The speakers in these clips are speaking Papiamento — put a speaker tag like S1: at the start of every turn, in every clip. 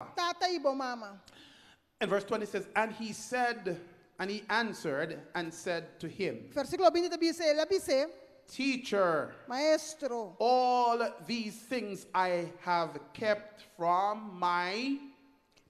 S1: Tata i bo mama.
S2: And verse 20 says, And he said, and he answered and said to him,
S1: Versíkulo 20 ta bisa, el a bis'é,
S2: Teacher,
S1: Maestro,
S2: all these things I have kept from my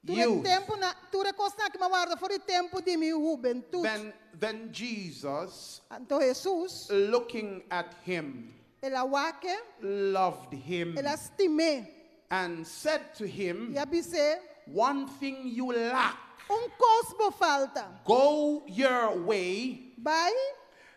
S1: tur e
S2: youth.
S1: tempunan, tur e kosnan aki m'a warda for di tempu di mi hubentut.
S2: Then Jesus,
S1: Anto Hesus,
S2: looking at him,
S1: el a wak e,
S2: loved him
S1: el a stim'é,
S2: and said to him,
S1: i a bis'é,
S2: One thing you lack.
S1: Un kos bo falta.
S2: Go your way,
S1: Bai,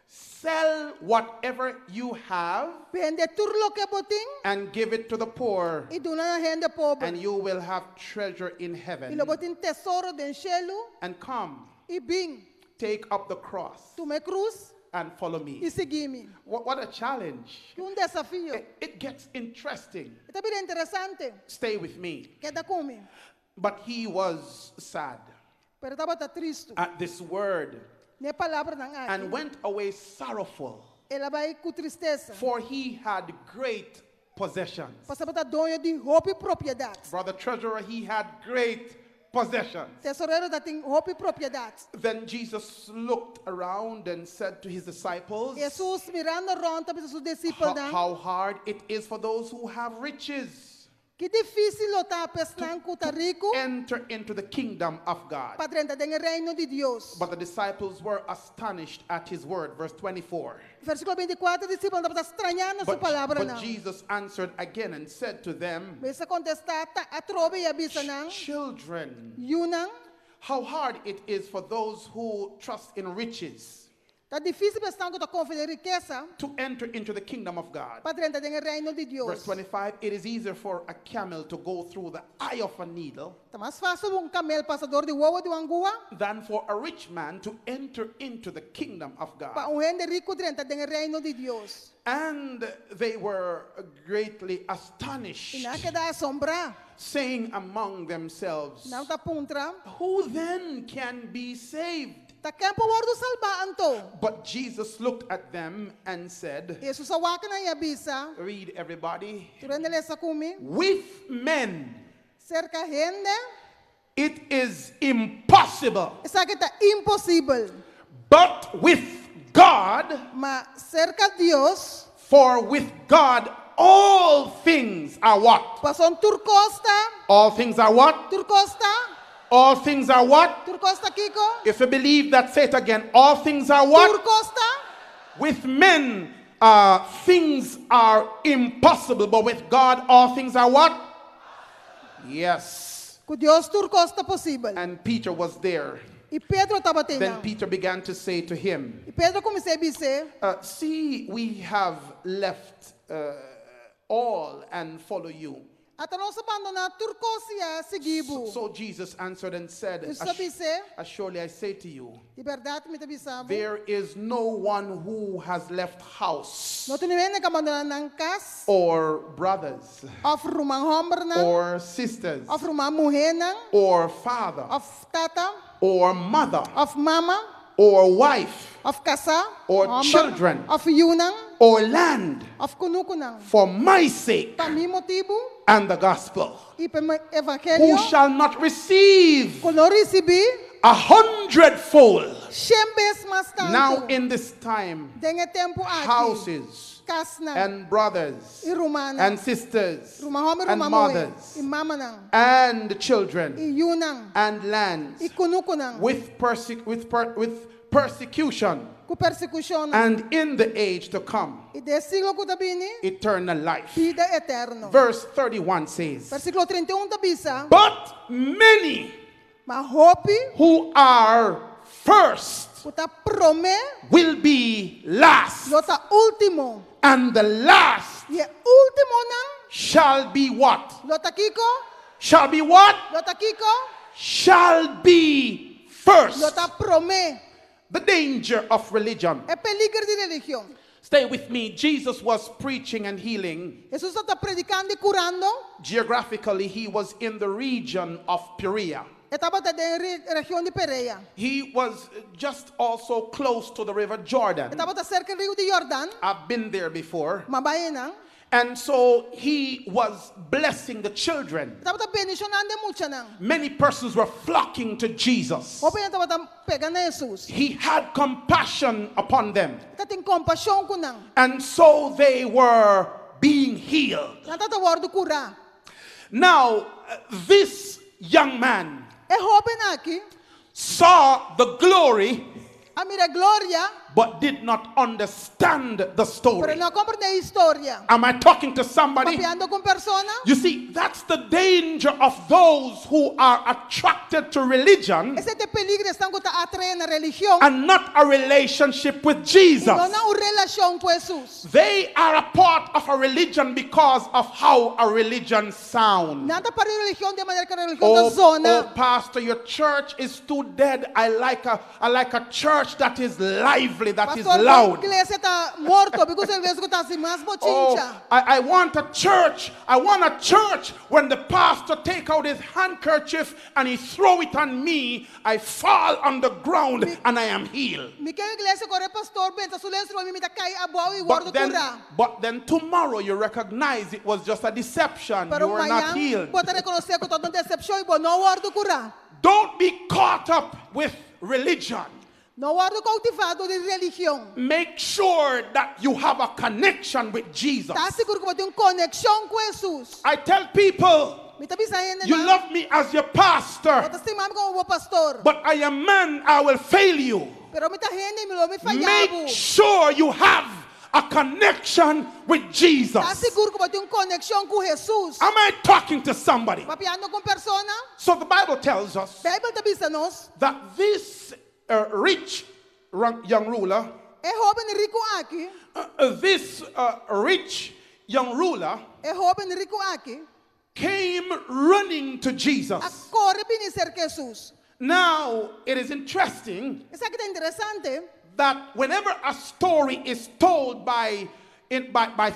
S2: sell whatever you have,
S1: bende tur loke bo tin
S2: and give it to the poor,
S1: i duna na hende pober.
S2: and you will have treasure in
S1: I
S2: heaven.
S1: lo bo tin tesoro den shelu
S2: And come,
S1: i bin,
S2: take up the cross
S1: tuma e krus
S2: and follow me.
S1: i sigui mi.
S2: What a challenge.
S1: Ki un desafio.
S2: It gets interesting.
S1: E ta bira interesante.
S2: Stay with me.
S1: Keda ku mi.
S2: But he was sad
S1: Pero e tabata tristu.
S2: at this word
S1: Na e palabranan aki.
S2: and went away sorrowful,
S1: El a bai ku tristesa.
S2: for he had great possessions.
S1: Pasobra e tabata doño di hopi propiedat.
S2: Brother Treasurer, he had great possessions.
S1: Tesorero tabatin hopi propiedat.
S2: Then Jesus looked around and said to his disciples,
S1: Hesus mirando rònt a bisa su
S2: how,
S1: disipelnan.
S2: how hard it is for those who have riches
S1: Ki difísil lo ta pa esnan ku ta riku
S2: enter into the kingdom of God.
S1: pa drenta den e reino di Dios.
S2: But the disciples were astonished at his word. Verse 24.
S1: Versíkulo 24, disipelnan tabata strañá na su
S2: But,
S1: palabranan.
S2: but Jesus answered again and said to them,
S1: Hesus a kontestá atrobe i a bisa nan,
S2: Children,
S1: Yunan,
S2: how hard it is for those who trust in riches
S1: Ta difísil pa esnan ku ta konfia den rikesa
S2: to enter into the kingdom of God.
S1: pa drenta den e reino di
S2: Verse
S1: Dios.
S2: 25, it is easier for a camel to go through the eye of a needle
S1: Ta mas fásil pa un kamel pasa dor di wowo di un angua
S2: than for a rich man to enter into the kingdom of
S1: pa
S2: God.
S1: un hende riku drenta den e reino di Dios.
S2: And they were greatly
S1: I
S2: astonished,
S1: nan a keda asombrá.
S2: saying among themselves,
S1: Nan ta puntra,
S2: Who then can be saved?
S1: Ta ken por wòrdu salbá anto?
S2: But Jesus looked at them and said,
S1: Hesus a wak nan i a bisa,
S2: Read everybody,
S1: Tur hende lesa ku mi,
S2: with men
S1: serka hende,
S2: it is impossible,
S1: esaki ta imposibel.
S2: but with God,
S1: Ma serka Dios,
S2: for with God all things are what?
S1: pasobra tur kos ta,
S2: All things are what?
S1: tur kos ta,
S2: All things are what?
S1: Tur kos ta kiko?
S2: If you believe that, say it again. All things are what?
S1: Tur kos ta?
S2: With men, things are impossible, but with God, all things are what? Yes.
S1: Ku Dios tur kos ta posibel.
S2: And Peter was there.
S1: I Pedro tabata
S2: Then Peter began to say to him,
S1: I Pedro a kuminsá bis'é,
S2: See, we have left all and follow you.
S1: Ata nos a bandoná tur kos i a sigui bo.
S2: So Jesus answered and said,
S1: Jesus a bis'é,
S2: Surely I say to you,
S1: Di bèrdat mi ta bisa bo.
S2: there is no one who has left house
S1: No tin niun hende ku a bandoná nan kas,
S2: or brothers
S1: òf ruman hòmbernan,
S2: or sisters
S1: òf ruman muhénan,
S2: or father
S1: òf tata,
S2: or mother
S1: òf mama,
S2: or wife
S1: òf kasá,
S2: Or
S1: hòmber,
S2: children.
S1: òf yunan,
S2: or land
S1: òf kunukunan.
S2: for my sake
S1: Pa mi motibu
S2: and the gospel,
S1: i pa
S2: who
S1: evangelio,
S2: shall not receive
S1: ku lo risibí
S2: a hundredfold
S1: shen bes mas tantu
S2: now in this time
S1: den e tempu aki,
S2: houses
S1: kasnan,
S2: and brothers
S1: i rumannan,
S2: and sisters
S1: ruman hòmber,
S2: and
S1: ruman muhé,
S2: mothers
S1: i mamanan,
S2: and children
S1: i yunan,
S2: and lands
S1: i kunukunan,
S2: with persecution
S1: ku persekushonnan,
S2: and in the age to come
S1: i den siglo ku ta bini,
S2: eternal life.
S1: bida eterno.
S2: Verse 31 says,
S1: Versíkulo 31 ta bisa,
S2: But many
S1: Ma hopi
S2: who are first
S1: ku ta promé
S2: will be last,
S1: lo ta último.
S2: and the last
S1: I e últimonan
S2: shall be what?
S1: lo ta kiko?
S2: Shall be what?
S1: Lo ta kiko?
S2: Shall be first.
S1: Lo ta promé.
S2: The danger of religion.
S1: E peliger di religion.
S2: Stay with me. Jesus was preaching and healing.
S1: Hesus tabata predikando i kurando.
S2: Geographically, he was in the region of Perea.
S1: E tabata den region di Perea.
S2: He was just also close to the river Jordan.
S1: E tabata serka riu di Yordan.
S2: I've been there before.
S1: M'a bai einan.
S2: And so he was blessing the children.
S1: E tabata bendishonando e muchanan.
S2: Many persons were flocking to Jesus.
S1: Hopi hende tabata pega na Hesus.
S2: He had compassion upon them.
S1: E tabatin kompashon ku nan.
S2: And so they were being healed.
S1: Nan tabata wòrdu kurá.
S2: Now, this young man
S1: E hóben aki
S2: saw the glory
S1: a mira e gloria,
S2: but did not understand the
S1: pero
S2: story.
S1: no a komprendé e historia.
S2: Am I talking to somebody?
S1: Papiando ku un persona?
S2: You see, that's the danger of those who are attracted to religion
S1: Esei ta e peligro di esnan ku ta atraé na religion
S2: and not a relationship with
S1: i
S2: Jesus.
S1: no na un relashon ku Hesus.
S2: They are a part of a religion because of how a religion sounds.
S1: Nan ta parti di religion di e manera ku e religion ta
S2: Oh,
S1: zona.
S2: oh, pastor, your church is too dead. I like a church that is lively, that is
S1: Pastor, bo
S2: loud.
S1: iglesia ta morto, mi gusta iglesia ku ta hasi mas
S2: Oh,
S1: bochincha.
S2: I want a church. I want a church when the pastor take out his handkerchief and he throw it on me, I fall on the ground and I am healed.
S1: Mi ke un iglesia ku ora e pastor benta su lensu riba mi, mi ta kai abou i
S2: But
S1: wòrdu
S2: then,
S1: kurá.
S2: but then tomorrow you recognize it was just a deception.
S1: Pero
S2: You were not
S1: mañan
S2: healed.
S1: bo ta rekonosé ku tabata un desepshon i bo no wòrdu kurá.
S2: Don't be caught up with religion.
S1: No wòrdu koutivá dor di religion.
S2: Make sure that you have a connection with Jesus.
S1: Ta sigur ku bo tin un konekshon ku Hesus.
S2: I tell people,
S1: Mi ta bisa hende
S2: you
S1: nan,
S2: love me as your pastor,
S1: bo ta stima mi komo bo pastor.
S2: but I am man, I will fail you.
S1: Pero mi ta hende i mi lo mi faya bo.
S2: Make sure you have a connection with
S1: Ta
S2: Jesus.
S1: sigur ku bo tin un konekshon ku Hesus.
S2: Am I talking to somebody?
S1: Papiando ku un persona?
S2: So the Bible tells us
S1: Beibel ta bisa nos,
S2: that this rich young ruler,
S1: e hóben riku aki,
S2: this rich young ruler
S1: e hóben riku aki,
S2: came running to
S1: a
S2: Jesus.
S1: kore bini serka Hesus.
S2: Now, it is interesting
S1: Esaki ta interesante,
S2: that whenever a story is told by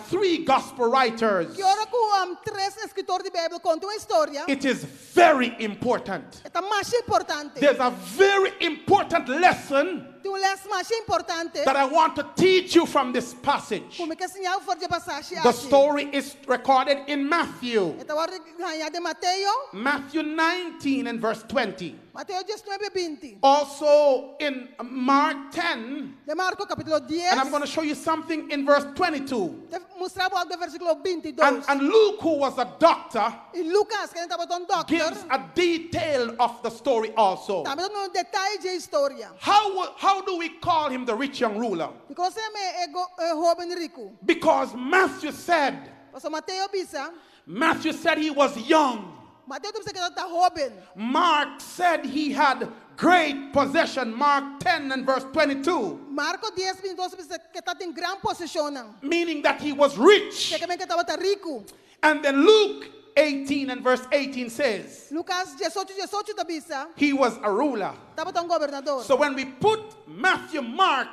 S2: three gospel writers,
S1: ku ora ku tres eskritor di Beibel konta un historia,
S2: it is very important.
S1: e ta masha importante.
S2: There's a very important lesson
S1: Tin un lès masha importante
S2: that I want to teach you from this passage.
S1: ku mi ke siña bo for di e pasashi
S2: The
S1: aki.
S2: story is recorded in Matthew,
S1: E ta wòrdu hañá den Mateo,
S2: Matthew 19 and verse 20.
S1: Mateo 19, 20.
S2: Also in Mark 10,
S1: Den Marko kapítulo 10,
S2: and I'm going to show you something in verse 22.
S1: Ta mustra bo algu den versíkulo 22.
S2: And Luke, who was a doctor,
S1: I Lukas, ku tabata un dòkter,
S2: gives a detail of the story also.
S1: tambe ta duna un detaye di e historia.
S2: How do we call him the rich young ruler?
S1: Dikon nos ta yam'é e hóben riku?
S2: Because Matthew said,
S1: Pasobra Mateo a bisa,
S2: Matthew said he was young.
S1: Mateo ta bisa ku e tabata hóben.
S2: Mark said he had great possession. Mark 10 and verse 22.
S1: Marko 10, 22 ta bisa ku e tabatin gran poseshon.
S2: Meaning that he was rich.
S1: Ke men ku e tabata riku.
S2: And then Luke 18 and verse 18 says,
S1: Lukas 18, 18 ta bisa,
S2: he was a ruler.
S1: tabata un gobernador.
S2: So when we put Matthew, Mark,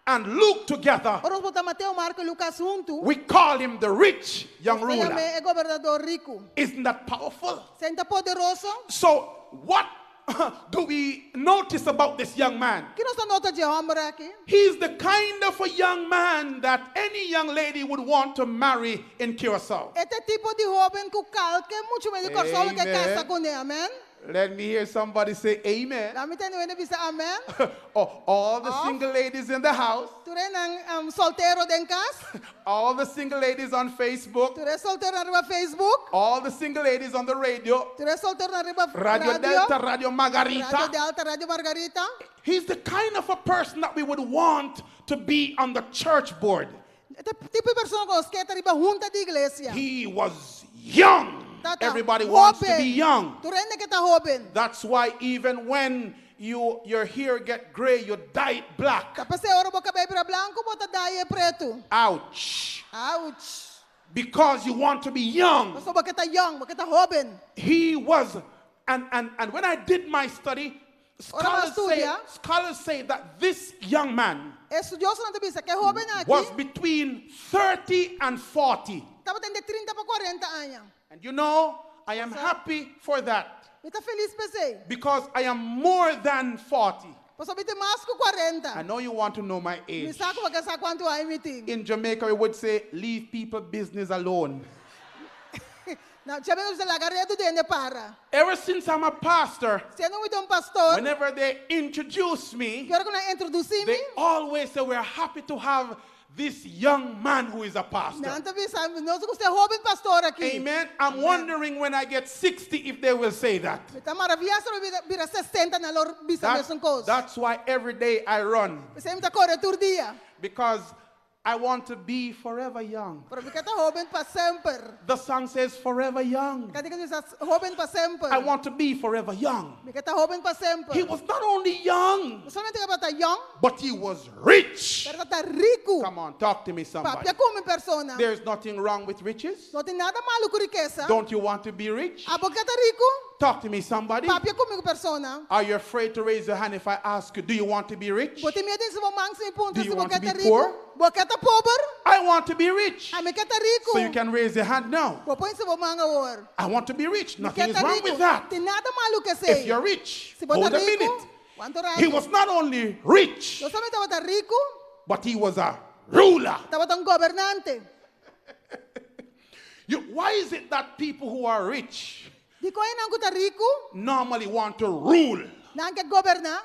S2: and Luke together,
S1: Ora nos pone Mateo, Marko i Lukas huntu,
S2: we call him the rich young
S1: nos
S2: ruler.
S1: ta yam'é e gobernador riku.
S2: Isn't that powerful?
S1: Esei no ta poderoso?
S2: So what do we notice about this young man?
S1: Kiko nos ta nota di e hòmber aki?
S2: He's the kind of a young man that any young lady would want to marry in Curacao.
S1: E ta e tipo di hóben ku kualke mucha muhé di Kòrsou ke
S2: Amen.
S1: kasa kuné, amèn?
S2: Let me hear somebody say amen.
S1: Laga mi tende un hende bisa amèn.
S2: Oh, all the
S1: Oh.
S2: single ladies in the house,
S1: Tur esnan soltero den kas,
S2: all the single ladies on Facebook,
S1: tur e solteronan riba Facebook,
S2: all the single ladies on the radio,
S1: tur e solteronan riba
S2: Radio
S1: radio,
S2: Delta, Radio Margarita.
S1: Radio Delta, Radio Margarita.
S2: He's the kind of a person that we would want to be on the church board.
S1: E ta e tipo di persona ku nos ke ta riba hunta di iglesia.
S2: He was young.
S1: Tata,
S2: Everybody wants to
S1: hóben.
S2: be young.
S1: Tur hende ke ta hóben.
S2: That's why even when your hair get gray, you dye it black.
S1: Ta p'esei ora bo kabei bira blanku, bo ta dye e pretu.
S2: Ouch.
S1: Ouch.
S2: Because you want to be young.
S1: Pasobra bo ke ta young, bo ke ta hóben.
S2: He was, and when I did my study,
S1: Ora m'a studia.
S2: scholars say that this young man
S1: Estudiosonan ta bisa ku e hóben aki
S2: was between 30 and 40.
S1: tabata entre 30 pa 40 aña.
S2: And you know, I am happy for that
S1: Mi ta felis p'esei.
S2: because I am more than 40.
S1: Pasobra mi tin mas ku
S2: I
S1: 40.
S2: know you want to know my
S1: Mi
S2: age.
S1: sa ku bo ke sa kuantu aña mi tin.
S2: In Jamaica, we would say, leave people business alone.
S1: Na Jamaica nos ta bisa laga redu di hende para.
S2: Ever since I'm a pastor,
S1: Siendo mi ta un pastor,
S2: whenever they introduce me,
S1: ki ora ku nan introdusí mi,
S2: they always say, we're happy to have this young man who is a pastor.
S1: nan ta bisa, nos gusta e hóben pastor aki.
S2: Amen. I'm wondering when I get 60 if they will say that.
S1: Mi ta maraviyá si mi bira 60 nan lo bisa mesun kos.
S2: That's why every day I run,
S1: P'esei mi ta kore tur dia.
S2: because I want to be forever young.
S1: Pero mi ke ta hóben pa semper.
S2: The song says, forever young.
S1: Kantika ta bisa hóben pa semper.
S2: I want to be forever young.
S1: Mi ke ta hóben pa semper.
S2: He was not only young,
S1: No solamente e tabata yòn,
S2: but he was rich.
S1: pero e tabata riku.
S2: Come on, talk to me, somebody.
S1: Papia ku mi persona.
S2: There's nothing wrong with riches.
S1: No tin nada malu ku rikesa.
S2: Don't you want to be rich?
S1: Abo ke ta riku?
S2: Talk to me, somebody.
S1: Papia ku mi persona.
S2: Are you afraid to raise your hand if I ask you, do you want to be rich?
S1: Bo tin miedu di hisa bo man si mi puntra
S2: Do you
S1: si
S2: want
S1: bo
S2: to
S1: ke ta
S2: be
S1: riku?
S2: poor?
S1: Bo ke ta pober?
S2: I want to be rich.
S1: Ami ke ta riku.
S2: So you can raise your hand now.
S1: Bo por hisa bo man awor.
S2: I want to be rich.
S1: Mi
S2: Nothing
S1: ke
S2: is
S1: ta
S2: wrong
S1: riku.
S2: with that.
S1: Tin nada malu ku esei.
S2: If you're rich,
S1: Si bo ta
S2: hold a
S1: riku,
S2: minute.
S1: wanta un
S2: He
S1: ratu.
S2: was not only rich,
S1: No solamente tabata riku,
S2: but he was a ruler.
S1: tabata un gobernante.
S2: Why is it that people who are rich
S1: Dikon hendenan ku ta riku,
S2: normally want to rule?
S1: nan ke goberná.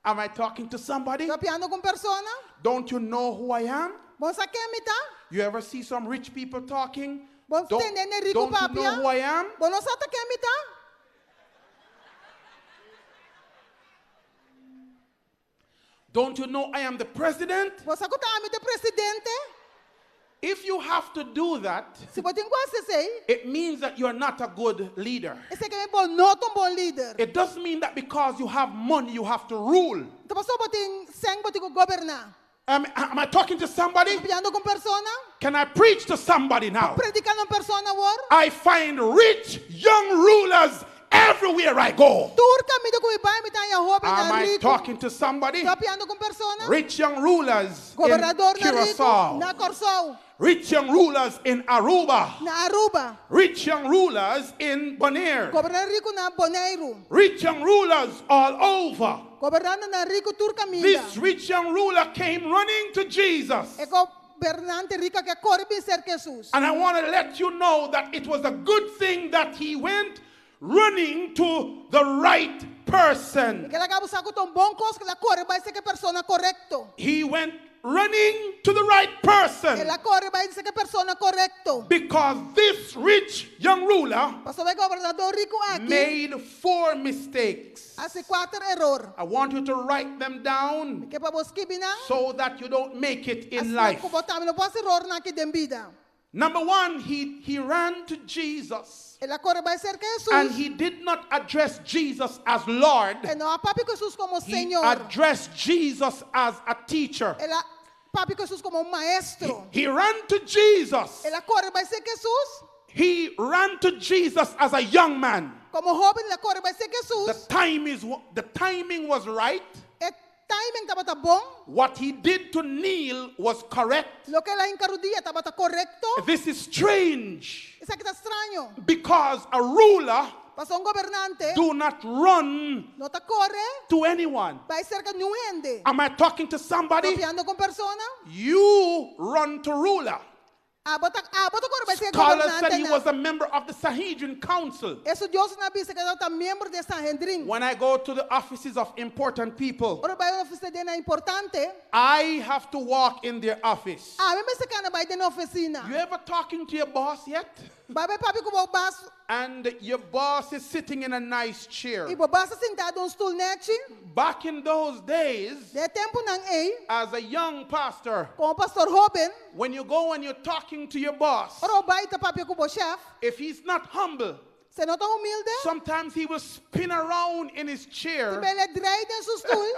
S2: Am I talking to somebody?
S1: Papiando ku un persona?
S2: Don't you know who I am?
S1: Bo no sa ken mi ta?
S2: You ever see some rich people talking?
S1: Bo
S2: Don't,
S1: tende hende riku
S2: don't you
S1: papia?
S2: know who I am?
S1: Bo no sa ta ken mi ta?
S2: Don't you know I am the president?
S1: Bo sa ku ta ami ta e presidente?
S2: If you have to do that,
S1: Si bo tin ku hasi esei,
S2: it means that you're not a good leader.
S1: esei ke men bo no ta un bon lider.
S2: It doesn't mean that because you have money, you have to rule.
S1: Ta pasobra bo tin sèn bo tin ku goberná.
S2: Am I talking to somebody?
S1: Papiando ku un persona?
S2: Can I preach to somebody now?
S1: Prediká na un persona awor?
S2: I find rich young rulers everywhere I go.
S1: Tur kaminda ku mi bai mi ta haña
S2: Am
S1: hóbennan
S2: I
S1: riku.
S2: talking to somebody?
S1: Papiando ku un persona?
S2: Rich young rulers in
S1: Gobernadornan riku
S2: Curacao.
S1: na Kòrsou,
S2: Rich young rulers in Aruba.
S1: na Aruba.
S2: Rich young rulers in Bonaire.
S1: Gobernador riku na Boneiru.
S2: Rich young rulers all over.
S1: Gobernantenan riku tur kaminda.
S2: This rich young ruler came running to Jesus.
S1: E gobernante riku aki a kore bin serka Hesus.
S2: And I want to let you know that it was a good thing that he went running to the right person.
S1: Ke laga bo sa ku ta un bon kos ku el a kore bai serka e persona korekto.
S2: He went running to the right person
S1: El a kore bai serka e persona korekto.
S2: because this rich young ruler
S1: Pasobra e gobernador riku aki
S2: made four mistakes.
S1: a hasi kuater eror.
S2: I want you to write them down
S1: Mi ke pa bo skibi nan.
S2: so that you don't make it in
S1: Asina
S2: life.
S1: ku bo tambe no por hasi erornan aki den bida.
S2: Number one, he ran to Jesus
S1: El a kore bai serka
S2: and
S1: Hesus.
S2: he did not address Jesus as Lord.
S1: E no a papia ku Hesus komo
S2: He
S1: Señor.
S2: addressed Jesus as a teacher.
S1: El a papia ku Hesus komo un maestro.
S2: He ran to Jesus.
S1: El a kore bai serka Hesus.
S2: He ran to Jesus as a young man.
S1: Komo hóben el a kore bai serka
S2: The
S1: Hesus.
S2: time is the timing was right.
S1: E timing tabata bon.
S2: What he did to kneel was correct.
S1: Loke el a hinka rudia tabata korekto.
S2: This is strange
S1: Esaki ta straño.
S2: because a ruler
S1: Pasobra un gobernante
S2: do not run
S1: no ta kore
S2: to anyone.
S1: bai serka niun hende.
S2: Am I talking to somebody?
S1: Papiando ku un persona.
S2: You run to ruler.
S1: Abo ta abo ta kore bai serka
S2: Scholars said
S1: gobernante
S2: he
S1: nan.
S2: was a member of the Sanhedrin Council.
S1: Estudiosonan a bisa ku e tabata miembro di Sanhedrin.
S2: When I go to the offices of important people,
S1: Ora mi bai ofisina di hendenan importante.
S2: I have to walk in their office.
S1: Ami mester kana bai den nan ofisina.
S2: You ever talking to your boss yet?
S1: Bo a papia ku bo bòs
S2: And your boss is sitting in a nice chair.
S1: i bo bòs ta sintá den un stul nèchi.
S2: Back in those days,
S1: Den e tempunan ei,
S2: as a young pastor,
S1: komo pastor hóben,
S2: when you go and you're talking to your boss,
S1: ora bo bai ta papia ku bo shèf,
S2: if he's not humble,
S1: si e no ta humilde,
S2: sometimes he will spin around in his chair,
S1: e ta drei den su stul,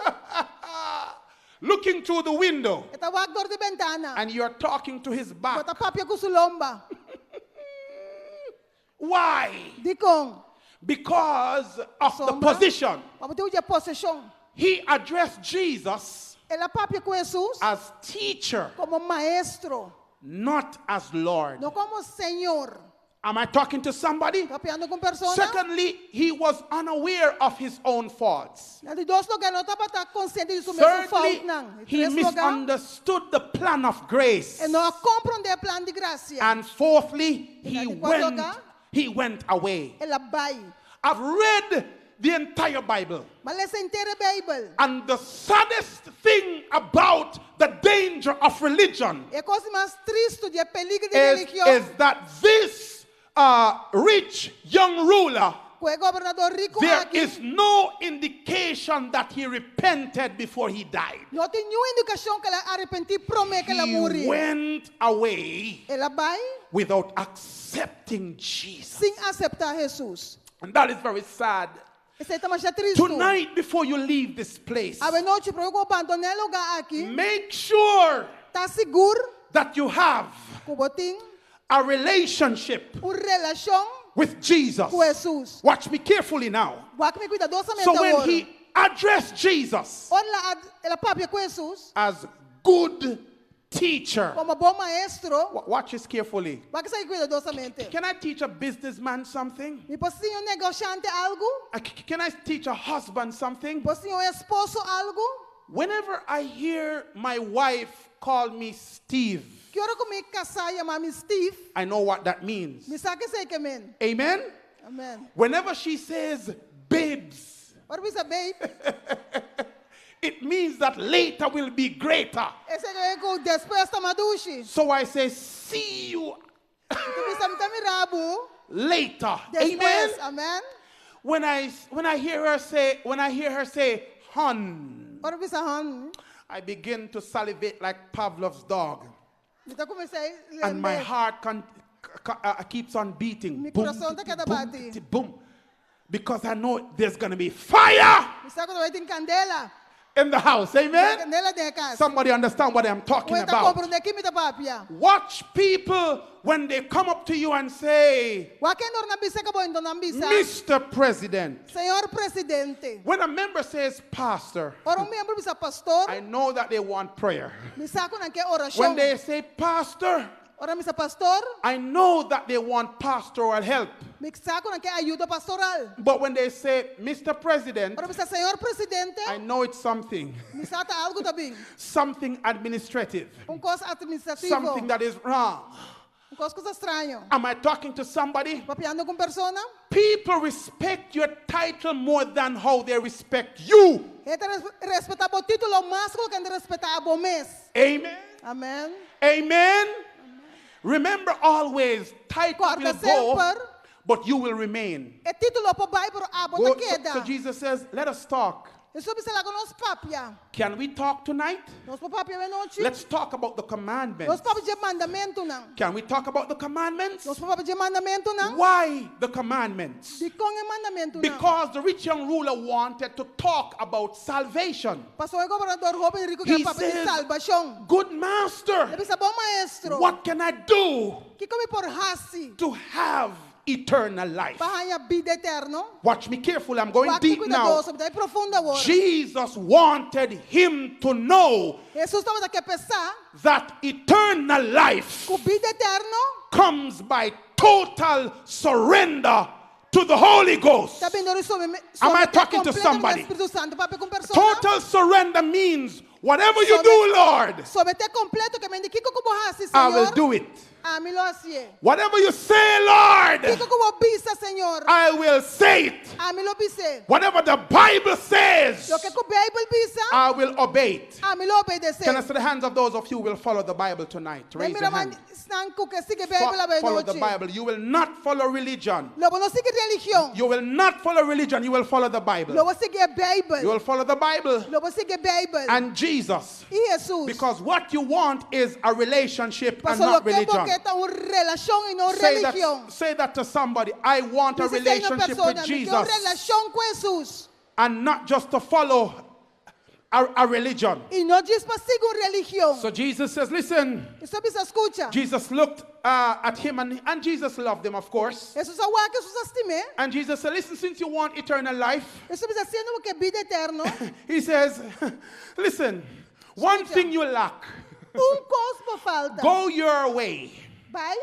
S2: looking through the window,
S1: e ta wak dor di bentana.
S2: and you're talking to his back.
S1: Bo ta papia ku su lomba.
S2: Why?
S1: Dikon,
S2: Because of the
S1: Pasobra.
S2: position.
S1: Pa motibu di e posishon.
S2: He addressed Jesus
S1: El a papia ku Hesus
S2: as teacher,
S1: komo maestro,
S2: not as Lord.
S1: no komo Señor.
S2: Am I talking to somebody?
S1: Papiando ku un persona.
S2: Secondly, he was unaware of his own faults.
S1: Na di dos lugá, e no tabata konsiente di su mes
S2: Thirdly,
S1: foutnan.
S2: he
S1: Tres lugá,
S2: misunderstood the plan of grace.
S1: e no a komprondé e plan di grasia.
S2: And fourthly, he
S1: Na di kuarto
S2: went,
S1: lugá,
S2: he went away.
S1: el a bai.
S2: I've read the entire Bible.
S1: M'a lesa henter Beibel.
S2: And the saddest thing about the danger of religion
S1: E kos mas tristu di peliger di
S2: is,
S1: religion,
S2: is that this rich young ruler,
S1: ku e gobernador riku
S2: there
S1: aki,
S2: is no indication that he repented before he died.
S1: no tin ningun indikashon ku el a arepentí promé ku el a
S2: He
S1: muri.
S2: went away
S1: El a bai
S2: without accepting Jesus.
S1: sin aseptá Hesus.
S2: And that is very sad.
S1: Esei ta masha tristu.
S2: Tonight, before you leave this place,
S1: Awe nochi, promé ku bo bandoná e lugá aki,
S2: make sure
S1: ta sigur
S2: that you have
S1: ku bo tin
S2: a relationship
S1: un relashon
S2: with Jesus.
S1: ku Hesus.
S2: Watch me carefully now.
S1: Wak mi kuidadosamente
S2: So when
S1: awor.
S2: he addressed Jesus
S1: Ora el a papia ku Hesus
S2: as good teacher,
S1: komo bon maestro,
S2: watch this carefully.
S1: wak esaki kuidadosamente.
S2: Can I teach a businessman something?
S1: Mi por siña un negoshante algu?
S2: Can I teach a husband something?
S1: Por siña un esposo algu?
S2: Whenever I hear my wife call me Steve,
S1: Ki ora ku mi kasá yama mi Steve,
S2: I know what that means.
S1: mi sa kiko esei ke men.
S2: Amen?
S1: Amen.
S2: Whenever she says babes,
S1: Ora e bisa babe,
S2: it means that later will be greater.
S1: esei ke men ku despues ta mas dushi.
S2: So I say, see you
S1: Mi ta bisa mi ta mira bo
S2: later. Amen.
S1: despues. Amen.
S2: When I hear her say, hun,
S1: Ora e bisa hun,
S2: I begin to salivate like Pavlov's dog.
S1: Mi ta kuminsá
S2: And my
S1: lembe.
S2: heart keeps on beating.
S1: Mi
S2: Boom,
S1: kurason ta
S2: titi,
S1: keda
S2: boom,
S1: bati.
S2: titi, boom. Because I know there's going to be fire
S1: Mi sa ku ta bai tin kandela.
S2: in the house. Amen?
S1: Kandela den kas.
S2: Somebody understand what I'm talking
S1: Un ta
S2: about.
S1: komprondé kiko mi ta papia.
S2: Watch people when they come up to you and say,
S1: Wak hende ora nan bin serka bo anto nan bisa.
S2: Mr. President.
S1: Señor Presidente.
S2: When a member says, Pastor,
S1: Ora un miembro bisa pastor,
S2: I know that they want prayer.
S1: mi sa ku nan ke
S2: When
S1: orashon.
S2: they say, Pastor,
S1: Ora nan bisa pastor,
S2: I know that they want pastoral help.
S1: mi sa ku nan ke ayudo pastoral.
S2: But when they say, Mr. President,
S1: Ora bisa señor Presidente,
S2: I know it's something,
S1: mi sa ta algu ta bin.
S2: something administrative,
S1: Un kos atministrativo.
S2: something that is wrong.
S1: Un kos ku ta straño.
S2: Am I talking to somebody?
S1: Papiando ku un persona,
S2: People respect your title more than how they respect you.
S1: hende ta respetá bo título mas ku nan ta respetá bo mes.
S2: Amen.
S1: Amen.
S2: Amen. Remember always, title
S1: Kòrda
S2: will go,
S1: semper.
S2: but you will remain.
S1: E título por bai, pero abo
S2: Go,
S1: ta
S2: so,
S1: keda.
S2: so Jesus says, let us talk.
S1: Hesus a bisa laga nos papia.
S2: Can we talk tonight?
S1: Nos por papia awe nochi.
S2: Let's talk about the
S1: Nos
S2: commandments.
S1: papia di mandamentunan.
S2: Can we talk about the commandments?
S1: Nos por papia di mandamentunan.
S2: Why the commandments?
S1: Dikon e mandamentunan.
S2: Because the rich young ruler wanted to talk about salvation.
S1: Pasobra e gobernador hóben riku ke
S2: He
S1: papia di
S2: says,
S1: salbashon.
S2: Good master,
S1: El a bisa bon maestro.
S2: what can I do
S1: Kiko mi por hasi
S2: to have eternal life?
S1: pa haña bida eterno?
S2: Watch me carefully. I'm going
S1: Wak mi
S2: deep now.
S1: kuidadoso, mi ta bai profundo awor.
S2: Jesus wanted him to know
S1: Hesus tabata ke p'e sa
S2: that eternal life
S1: ku bida eterno
S2: comes by total surrender to the Holy Ghost.
S1: ta bin dor di
S2: Am I talking to
S1: someté
S2: somebody?
S1: Spiritu Santu. Papia ku un persona.
S2: Total surrender means whatever you do, Lord,
S1: Someté kompleto ke men kiko ku bo hasi,
S2: I will
S1: Señor.
S2: do it.
S1: Ami lo hasié.
S2: Whatever you say, Lord,
S1: Kiko ku bo bisa, Señor.
S2: I will say it.
S1: Ami lo bis'é.
S2: Whatever the Bible says,
S1: Loke ku Beibel bisa,
S2: I will obey it.
S1: ami lo obedesé.
S2: Can I see the hands of those of you who will follow the Bible tonight? Raise your hand.
S1: Esnan ku ke sigui Beibel awe
S2: Follow the
S1: nochi.
S2: Bible. You will not follow religion.
S1: Lo bo no sigui religion.
S2: You will not follow religion. You will follow the Bible.
S1: Lo bo sigui Beibel.
S2: You will follow the Bible
S1: Lo bo sigui Beibel.
S2: and Jesus.
S1: I Hesus.
S2: Because what you want is a relationship and
S1: Paso
S2: not
S1: loke bo
S2: religion.
S1: ke ta un relashon i no
S2: Say
S1: religion.
S2: that, say that to somebody. I want a
S1: Bisa esei na un
S2: relationship
S1: persona,
S2: with
S1: mi ke un
S2: Jesus
S1: relashon ku Hesus.
S2: and not just to follow a religion.
S1: I no djis pa sigui un religion.
S2: So Jesus says, listen.
S1: Hesus a bisa skucha.
S2: Jesus looked at him and Jesus loved him, of course.
S1: Hesus a wak e, Hesus a stim'é.
S2: And Jesus said, listen, since you want eternal life,
S1: Hesus a bisa siendo bo ke bida eterno.
S2: he says, listen, one thing you lack,
S1: Un kos bo falta.
S2: go your way,
S1: Bai,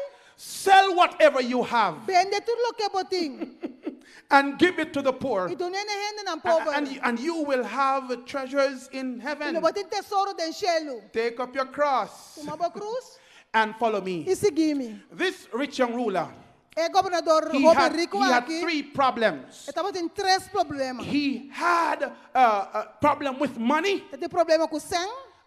S2: Sell whatever you have
S1: Bende tur loke bo tin.
S2: and give it to the poor.
S1: I dun'é na hendenan pober.
S2: And you will have treasures in
S1: I
S2: heaven.
S1: lo bo tin tesoro den shelu.
S2: Take up your cross
S1: Tuma bo krus
S2: and follow me.
S1: i sigui mi.
S2: This rich young ruler,
S1: E gobernador
S2: he
S1: hóben
S2: had,
S1: riku
S2: he had
S1: aki,
S2: three problems.
S1: e tabatin tres problema.
S2: He had a problem with money.
S1: E tin problema ku sèn.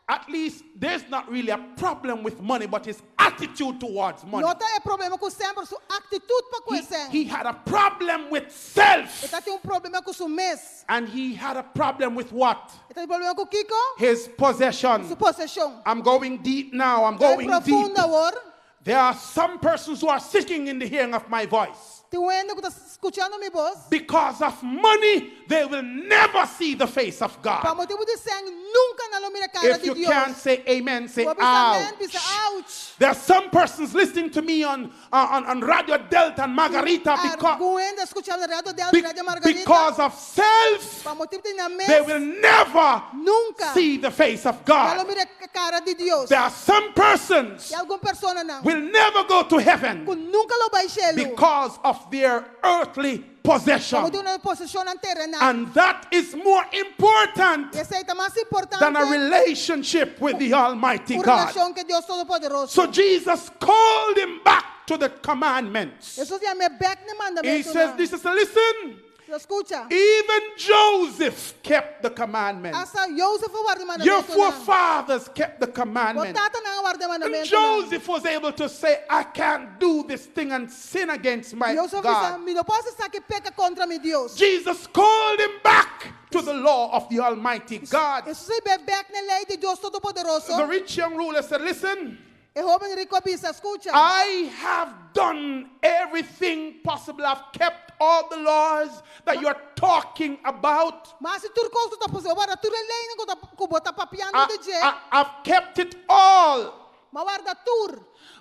S2: At least there's not really a problem with money, but his attitude towards money.
S1: No ta e problema ku sèn, pero su aktitut pa ku
S2: He,
S1: sèn.
S2: he had a problem with self.
S1: E tabatin un problema ku su mes.
S2: And he had a problem with what?
S1: E tabatin problema ku kiko?
S2: His possession.
S1: Su poseshon.
S2: I'm going deep now. I'm
S1: Bai
S2: going deep.
S1: profundo awor.
S2: There are some persons who are sitting in the hearing of my voice.
S1: Tin hende ku ta skuchando mi bos.
S2: Because of money, they will never see the face of
S1: Pa
S2: God.
S1: motibu di sèn, nunka nan lo mira kara
S2: If
S1: di
S2: you
S1: Dios.
S2: can't say amen, say
S1: Bo bisa amèn,
S2: ouch.
S1: bisa ouch.
S2: There are some persons listening to me on Radio Delta and Margarita because,
S1: Algun hende skuchando Radio Delta, Radio Margarita.
S2: because of self,
S1: Pa motibu di nan mes,
S2: they will never
S1: nunka
S2: see the face of
S1: nan lo
S2: God.
S1: mira kara di Dios.
S2: There are some persons
S1: Tin algun personanan
S2: will never go to heaven
S1: ku nunka lo bai shelu.
S2: because of their earthly possession.
S1: Pa motibu di nan poseshon terenal.
S2: And that is more important
S1: I esei ta mas importante
S2: than a relationship with the Almighty
S1: un
S2: God.
S1: relashon ku Dios Todopoderoso.
S2: So Jesus called him back to the commandments.
S1: Hesus a yam'é bèk na
S2: He
S1: mandamentu.
S2: says, This is listen.
S1: Skucha.
S2: Even Joseph kept the commandments.
S1: Asta Joseph a warda mandamentu.
S2: Your forefathers kept the commandments.
S1: Bo tatanan a warda
S2: And
S1: mandamentu.
S2: Joseph was able to say, I can't do this thing and sin against my
S1: Joseph
S2: God.
S1: disse, mi no posso estar que peca contra mi Deus.
S2: Jesus called him back to the law of the Almighty God.
S1: Hesus a hib'é bèk na lei di Dios Todopoderoso.
S2: The rich young ruler said, Listen,
S1: E hóben riku a bisa, skucha.
S2: I have done everything possible. I've kept all the laws that you're talking about.
S1: M'a hasi tur kos ku ta posibel. Warda tur e leinan ku ta ku bo ta papiando di dje.
S2: I've kept it all.
S1: M'a warda tur.